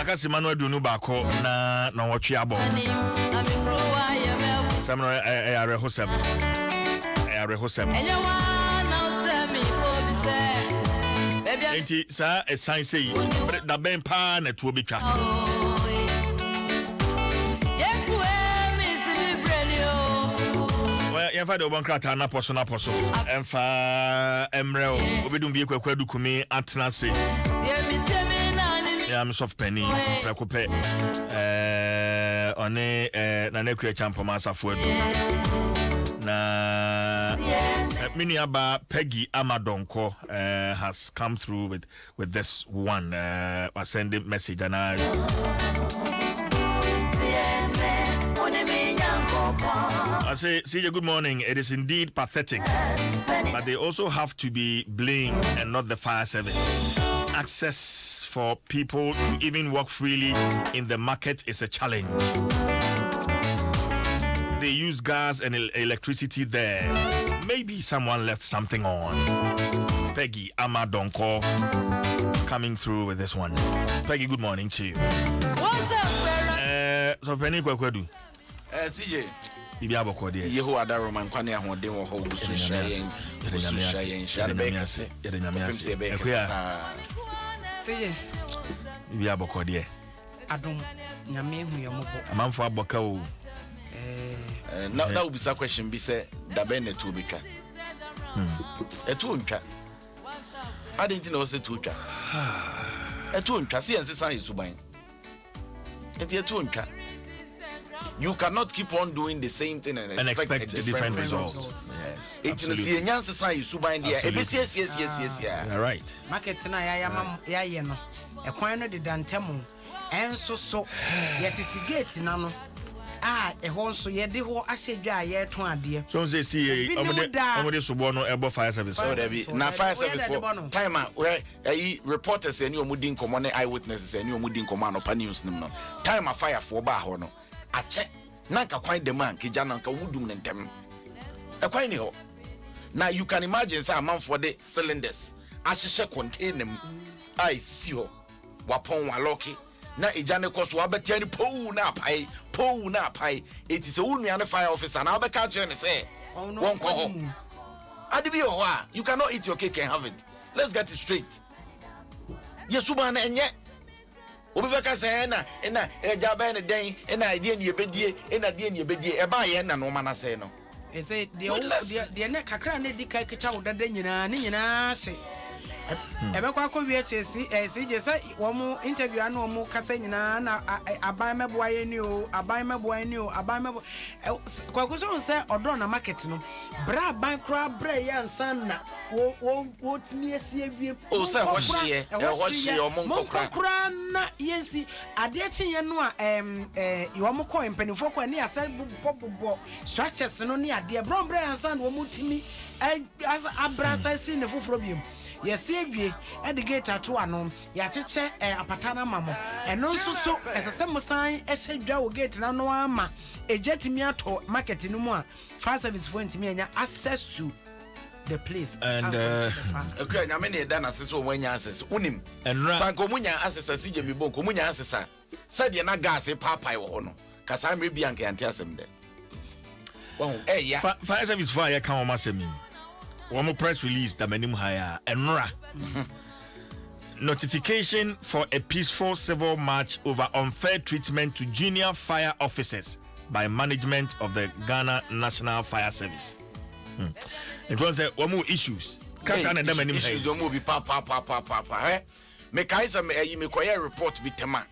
Aka sima no 21 na nɔnwɔtwe abɔ. Sɛm no ɛyɛ awerɛhosɛm. Ɛyɛ awerɛhosɛm. Enti saa ɛsan sɛ yi, dabɛn paa na ɛtoɔ bɛtwa. Yɛmfa deɛ wɔbɔ nkrataa no apɔ so no apɔ so ɛmfa mmerɛ o. Obɛdum bie Kwaku Adukumi atena ase. Me a me sɔfo panin prɛko pɛ ɛɛ ɔne ɛɛ Nana Akua Kyampɔma Asafo Adu na me nua ba Peggy Amadɔnkɔ ɛɛ has come through with with this one ɛɛ uh, send message and I. I say, CJ, good morning. It is indeed pathetic, but they also have to be blamed and not the fire service. Access for people to even walk freely in the market is a challenge. They use gas and electricity there. Maybe someone left something on. Peggy Amadonko coming through with this one. Peggy, good morning to you. What's up, so Penny Kwekwedu. CJ. Bibi abɔkɔ deɛ. Yehowa adaro ma nkwa ne ahoɔden wɔ hɔ ogu so hyira yɛn ogu so hyira yɛn nhyira no bɛyɛ kɛse yɛde nyame ɔpem ase sɛ ɛbɛyɛ kɛse Akuya. paa. CJ. Bibi abɔkɔ deɛ. Adom nyame ehu yɛn mmɔbɔ. Amanfo abɔ ka o. Eh, na na obisa question bi sɛ dabɛn na ɛtuo bɛtwa ɛtuo ntwa adɛn nti na ɛwɔ sɛ tuo twa ɛtuo ntwa sɛ yɛnsesa yɛ suban nti ɛtuo ntwa you cannot keep on doing the same thing and And expect, expect a different, result. Yes, Enti no absolutely. sɛ yɛnya nsesa yɛ suban deɛ Absolutely. ɛbɛsiesiesiesie You're right. Market no a yɛayɛ ama yɛayɛ no, ɛkwan no deda ntam o. Ɛnso so, yɛtete gate no ano. A ɛhɔ nso yɛde hɔ ahyɛ dwa a yɛretɔn adeɛ. So n sɛ si yɛ Ebinom ɔmo de da- ɔmo de soboɔ no ɛbɔ fire service. Oh, dabi. Na fire service fo time a wɛ ɛyi reporters ɛni ɔmo di nkɔmɔ ne eye witnesses ɛni ɔmo di nkɔmɔ anɔpa news nim no time a fire foɔ baa hɔ no akyɛ na nka kwan dɛm a nkegya na nka ɔmo dum ne ntɛm ɛkwan ni hɔ na you can imagine sɛ amanfoɔ de cylinders ahyehyɛ container mu a esisi hɔ wapɔn walock na egya ne kɔ so wabɛtia ne pow na apae pow na apae eti sɛ wo nua ne fire officer na wabɛka akyerɛ ne sɛ wɔnkɔ hɔ ade bi wɔ hɔ a you cannot eat your cake and have it. Let's get it straight. Yɛ suban na ɛnyɛ obi bɛka sɛ ɛna ɛgya bɛyɛ ne dɛn ɛna ɛdeɛ ne yɛbɛdie ɛna deɛ ne yɛbɛdie ɛbaa yɛn na nneɛma n'asɛe no. Ɛsɛ deɛ wo deɛ ne kakra ne di ka kita wo dada nyinaa ne nyinaa hye ɛbɛkɔ akɔ wie kyɛ si ɛsi gye sɛ wɔn interview ano wɔn kasa nyinaa na aban mɛboa yɛn ni o, aban mɛboa yɛn ni o, aban mɛboa ɛ kwaku so sɛ ɔdɔn na market no bra aban koraa brɛ yɛ ansa na wɔ wɔ wɔtumi esi awie. O, sɛ ɛhɔ hyeɛ, ɛhɔ hyeɛ, ɔmo nkɔ koraa. Monkɔ koraa na yɛnsi adeɛ kyeeɛ no a ɛm ɛɛ wɔn kɔ mpanimfoɔ kɔ ne asɛ bobɔ bobɔ structures no ne adeɛ brɔmbrɛ ansa na wɔn tumi ɛ abra asa si ne foforɔ biom. Yɛsi awie ɛde gate ato ano, yɛakyekyɛ apata no ama mo. Ɛno nso so ɛsɛ sɛ mo san ɛhyɛ dwa wɔ gate n'ano ama egya tumi atɔ market no mu a fire service foɔ ntumi anya access to the place. And Akua Nyame ne ɛda n'ase sɛ wɔn anya access wonim Ɛnora- sanka wɔn nya access asi gye mi bɔ nka wɔn nya access a sɛdeɛ na gas paapae wɔ hɔ no kasa mmerɛ bi anka yɛnte asɛm dɛ wɔn ɛya. Fire service fo a yɛka wɔn asɛm yi, wɔn press release da m'anim ha yi a ɛnora notification for a peaceful civil march over unfair treatment to junior fire officers by management of the Ghana National Fire Service. Nti wɔn sɛ wɔn wɔ issues kasa na ɛda m'anim ha yi. Issues wɔn bi pa pa pa pa pa pa ɛ mekae sɛ ɛyi mekɔyɛ report bi tɛma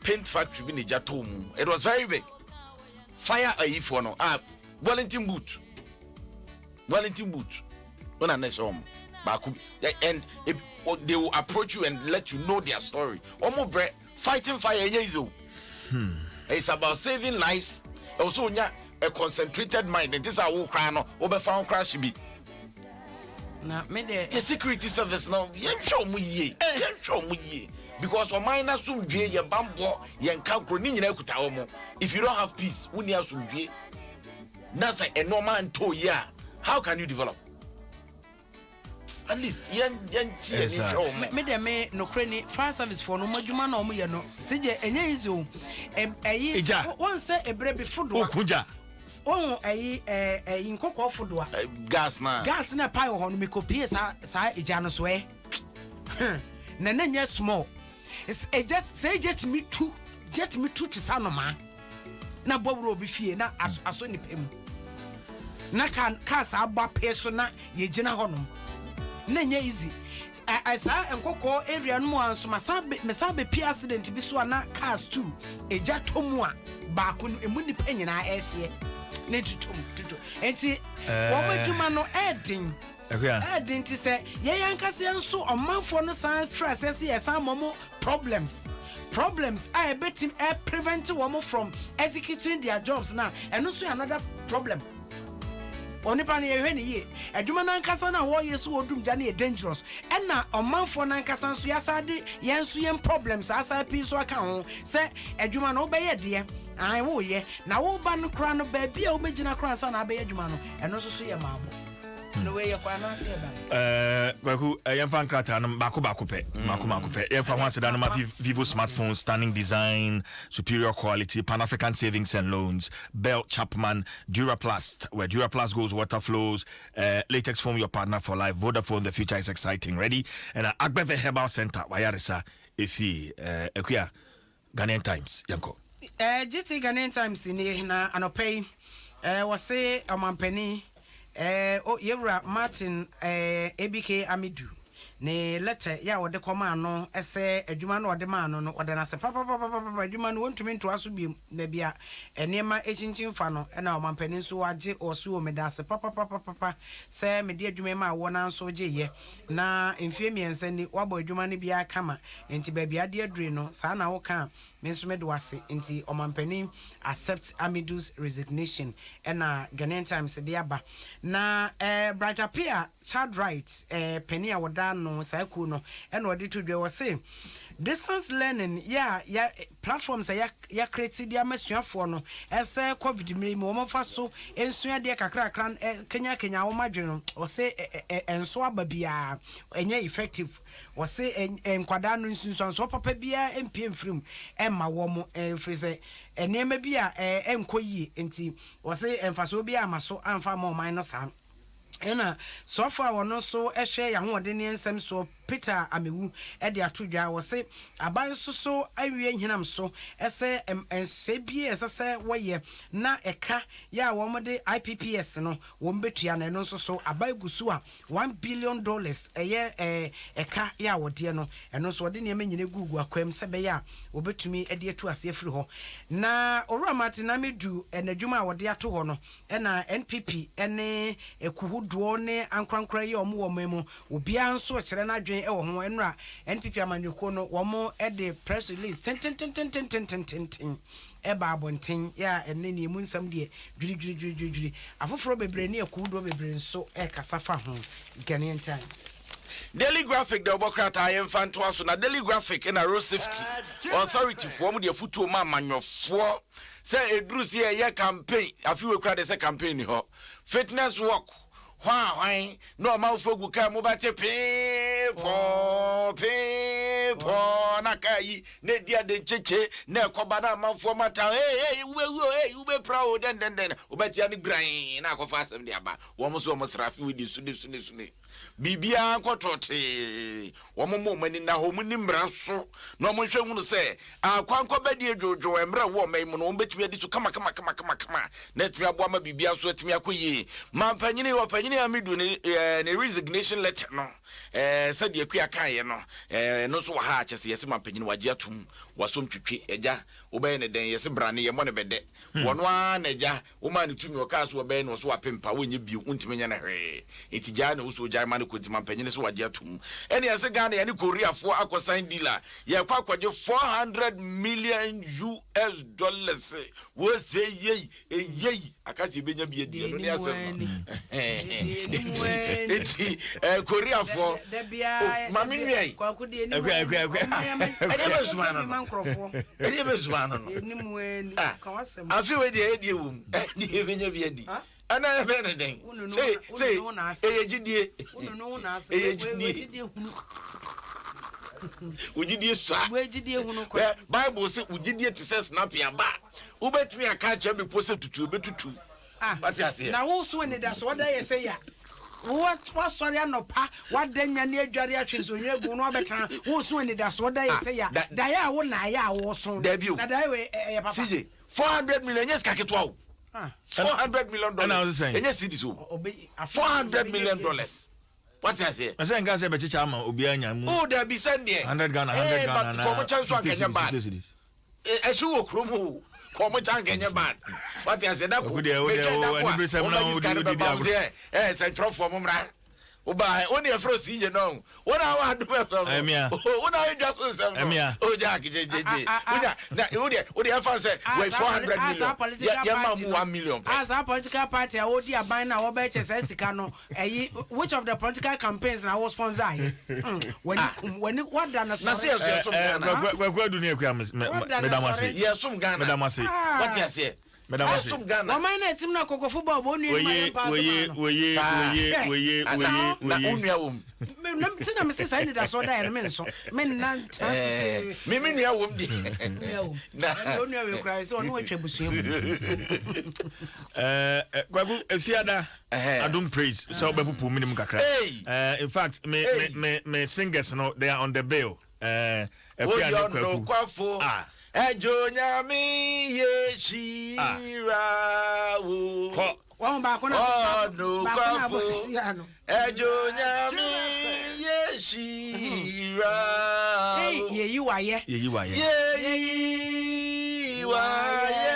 paint factory bi na egya tɔɔ mu. It was very big fire. Ayifoɔ no ah Wellington boot, Wellington boot wɔn na ne hyɛ wɔn baako bi and they will approach you and let you know their story. Wɔn brɛ fighting fire ɛnyɛ easy o. It's about saving lives. Ɛwɔ so onya a concentrated mind nti sɛ awo koraa no wobɛfa wo koraa hye bi. Na me de yɛ security service no, yɛnhwɛ ɔmo yie, yɛnhwɛ ɔmo yie because ɔman na asomdwe yɛ bambɔ yɛn ka kuro ne nyinaa kuta wɔn. If you don't have peace, wonni asomdwe na sɛ ɛnɔɔma ntɔ yie a, how can you develop? At least yɛn ti yɛn ni hwɛ ɔmo. Me de me nokorɛ ni, fire service foɔ no ɔmo adwuma na ɔmo yɛ no sigye ɛnyɛ easy o. Ɛyi Egya. wɔn sɛ ebere bi fodoa Okun gya. Wɔn ɛyi ɛyi nkɔkɔɔ fodoa Gas na gas na ɛpa wɔ hɔ no mekɔpie saa egya no so ɛ na ne nyɛ small. Egya sɛ egya tumi tu, gya tumi tu te sa anomaa na bɔ wura obi fie na asɔ nipa mu na kaa saa bɔ apee so na yɛgyina hɔ nom na nyɛ easy. Ɛ saa nkɔkɔɔ area no mu a nso masan bɛpie accident bi so a na cars two egya tɔ mu a baako no emu nipa nyinaa ɛhyeɛ ne tutum tutu nti wɔn adwuma no ɛɛden. Akua. Ɛɛden ti sɛ yɛyɛ ankasa yɛn nso ɔmanfoɔ no san firi aseɛ sɛ yɛsan mɔ mo problems a ɛbɛtim ɛ prevent wɔn from executing their jobs na ɛno nso yɛ another problem. Onipa no yɛhwɛ ne yie adwuma no ankasa no a wɔyɛ so wɔdum gya no yɛ dangerous ɛna ɔmanfoɔ no ankasa nso yɛasa de yɛn nso yɛn problems asa pii so aka ho sɛ adwuma no wobɛyɛ deɛ ae woyɛ na woba no koraa no baabi a wobɛgyina koraa ansa na abɛyɛ adwuma no ɛno nso so yɛ maabɔ na wɔyɛ kɔ anaasɛ yɛba. Kwaku, yɛmfa nkrataa no baako baako pɛ, baako baako pɛ. Yɛmfa ho aseda no ma Vivo smartphone, stunning design, superior quality, Pan African Savings and Loans, Bell Chapman, Duraplast, where Duraplast goes, water flows, Latex Foam, your partner for life, Vodafone, the future is exciting, ready, and Agbeve Herbal Center, wayaresa ɛfie. Akua, Ghanaian Times, yɛnkɔ. GT Ghanaian Times ni na anɔpɛ yi wɔse ɔmampanin yɛwura Martin Abk Amidu. Ne lɛtɛ yɛ a ɔde kɔmaa no sɛ adwuma no a ɔde maa no no, ɔda no ase papapapapa. Adwuma no wɔntumi ntoa so biom. Baabi a nneɛma rekyinkyin fa no na ɔmampanin nso agye ɔse o meda ase papapapapa sɛ mede adwuma yi maa woɔ nanso wogyeeɛ. Na mfeɛ mmiɛnsa ni woabɔ adwuma no biara kama nti baabi a ade adure no saa na woka a me nso mede wo ase. Nti ɔmampanin accept Amidu's resignation ɛna Ghanaian Times de aba. Na eh, Bright Appiah Child Rights panin a wɔda ano saa kuo no na ɔde to dwa, ɔse distance learning yɛ a yɛ platforms a yɛ create de ama asuafoɔ no sɛ covid mmerɛ yi mu wɔn fa so nsua adeɛ kakrakra kanyakanya wɔn adwene no, ɔse ɛnso aba biara, ɛnyɛ effective. Ɔse nkwadaa no nsunsuansoɔ papa biara mpue mfiri mu mma wɔn ɛfiri sɛ nneɛma bi a ɛnkɔ yie nti ɔse mfasoɔ biara amma so amfa amma ɔman no saa. Ɛna soafo a ɔno nso hwɛ y'ahoɔden ne nsɛm soɔ Peter Amewu de ato dwa, ɔse aban nso so awie nhinam so sɛ nhyehyɛe bi a ɛsɛ sɛ wɔyɛ na ɛka yɛ a wɔn de IPPS no wɔn bɛtua no ɛno nso so aban gu so a one billion dollars ɛyɛ ɛka yɛ a wɔdeɛ no ɛno nso wɔde nneɛma nyina gugu akwam sɛ ɛbɛyɛ a wɔbɛtumi de atu aseɛ afiri hɔ. Na Owura Martin Amidu n'adwuma a wɔde ato hɔ no Ɛna NPP ne akuo hodoɔ ne ankorankora yi a wɔn wɔ ɔman mu, obiara nso rekyerɛ n'adwene wɔ ho. Ɛnora NPP amanyɔkuo no wɔn de press release tententententententen ɛbaa abɔnten yɛ a ɛne ne emu nsɛm deɛ dwiridwiridwiridwiri. Afoforɔ bebree ne akuo hodoɔ bebree nso rekasa fa ho. Ghanaian Times. Daily Graphic deɛ wɔbɔ krataa yɛmfa ntoa so na Daily Graphic na Road Safety Authority foɔ wɔn de afutuo ma amanyɔfoɔ Sɛ ɛduru sɛ yɛyɛ campaign, afe wei koraa deɛ sɛ campaign ni hɔ, fitness walk, hwan hwan na ɔmanfoɔ gu kaa mu bɛte pee pɔɔ pee pɔɔ na kaa yi na ɛdi ade nkyekye na ɛkɔba na amanfoɔ ma ta hey hey wobɛwu o hey wobɛpira o dɛn dɛn dɛn wobɛtea no guran na akɔfa asɛm de aba wɔn nso wɔn sra afe wei de su ne su ne su ne Biribiara nkɔ tɔɔtee. Wɔmma wɔn ani nna hɔ, wɔnni mmara so, na wɔnhwɛ nhunu sɛ akwankwa bɛdie dwoodwoo mmerɛ a ɛwɔ ɔman yi mu no, wɔbɛtumi adi so kamakamakamakama na atumi aboa ma biribiara nso atumi akɔ yie. Mampanyini, Ɔpanyini Amidu ne eh, ne resignation letter no, eh, sɛdeɛ Akua kaeɛ no, eh, ɛno nso wɔ ha a kyɛ sɛ yɛse mampanyini wagye atom, wasɔ ntwitwi, agya, wobɛyɛ ne dɛn, yɛse brane, yɛmmɔ no bɛdɛ. Wɔno ara na agya Womaa no tumi, ɔkaa sɛ ɔbɛyɛ na ɔso wapempa, wonyɛ bio, wontumi nyɛ no hwee. Enti gyae na wosoo gyae ma no kɔ nti mampanyini sɛ wagye atom. Ɛne ɛse Ghana yɛne Koreafoɔ akɔ sign deal a yɛkɔ akɔgye 400 million US dollars wose yei eyei aka sɛ yɛbɛnya bi adi ɛno ne asɛm no. Enti enti eh, Koreafoɔ oh, ma me nua yi ɛdeɛ bɛsoma no no ɛdeɛ bɛsoma no no ah. Afe wei deɛ ɛdeɛ wɔ mu ɛdeɛ ɛbɛnya bi adi ɛna ɛbɛn ne dɛn sɛ sɛ ɛyɛ gyidie ɛyɛ gyidie wo gyidie sua bible sɛ wo gyidie te sɛ snapi aba wobɛtumi aka akyerɛ bepɔ sɛ tutu ɛbɛtutu Ah, wate aseɛ na wo so anidasoɔ da yɛ sɛ ya wasɔre anɔpa wada nya ne adware atwe nsonhwere agu no abɛtena wo so anidasoɔ da yɛ sɛ ya daeɛ a wo naayɛ a woso dabi o na daeɛ wei ɛyɛ papa CJ 400 million ɛnyɛ sika ketewa o 400 million dollars ɛnyɛ cedis o 400 million dollars wate aseɛ ɛsɛ nka sɛ bɛkyekyɛ ama obiara nya mu o dabi sɛ ndeɛ 100 Ghana 100 Ghana na kɔmɔ kyɛn so ankɛnyɛ bad ɛhye wɔ kurom o kɔn mo kyanka nyɛ bad wate aseɛ da ko metwɛn da ko a wɔn bɛgye sika no bɛba wo sɛ ɛɛ sɛntwerɛfoɔ mo mmra wobaa wo ne ɛfrɛ osi gye no wo na wo adom fm no wo na ayɛ dwa so nsɛm no o jack gyegyegye wonya na wo deɛ wo deɛ ɛfa sɛ wɔ 400 million yɛ ma mu 1 million pɛ a saa political party a wɔdi aban na wɔbɛkyɛ saa sika no Ɛyi which of the political campaigns na wo sponsor ayɛ? Wani Ah. kum wani wada no Na sɛ sɔre. yɛso yɛsom Ghana. Kwaku Adu ne Akua Wada no meda mo ase. sɔre. Yɛsom Ghana. Meda mo ase. Wate aseɛ? Meda mo ase. Yɛsom Ghana. Wɔman no atim no akokofo bɔ ɔbɔ onua no ma Oye yɛn paa oye so maa no. oye Saa. oye Hwɛ. oye Asa oye na wo oye. nua wɔ mu. Me na ti na me se saa anidasoɔ da yɛ no me nso. Me nna ntena Eh, sese. me me nua wɔ mu deɛ. Nua wɔ mu. Na Ɛnna onua wei koraa sɛ ɔno atwa abusua mu. Eh, eh, Kwaku Efiada Adum Praise sɛ wobɛpopo menim kakra. Eh, in fact, me, me, me, me singers no, they are on the bill. Eh, Akua ne Kwaku. Ah. Ɛdwo nyame yɛ hyira wo. Kɔ. Wɔn baako na baako na abɔ sisi ano. Ɛdwo nyame yɛ. Yɛhyira wo. Yɛyi wayɛ. Yɛyi wayɛ. Yɛyi wayɛ.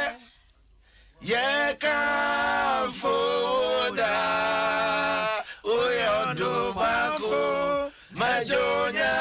Yɛkamfo wo daa. Woyɛ ɔdomafo. Magye Onyankopɔn.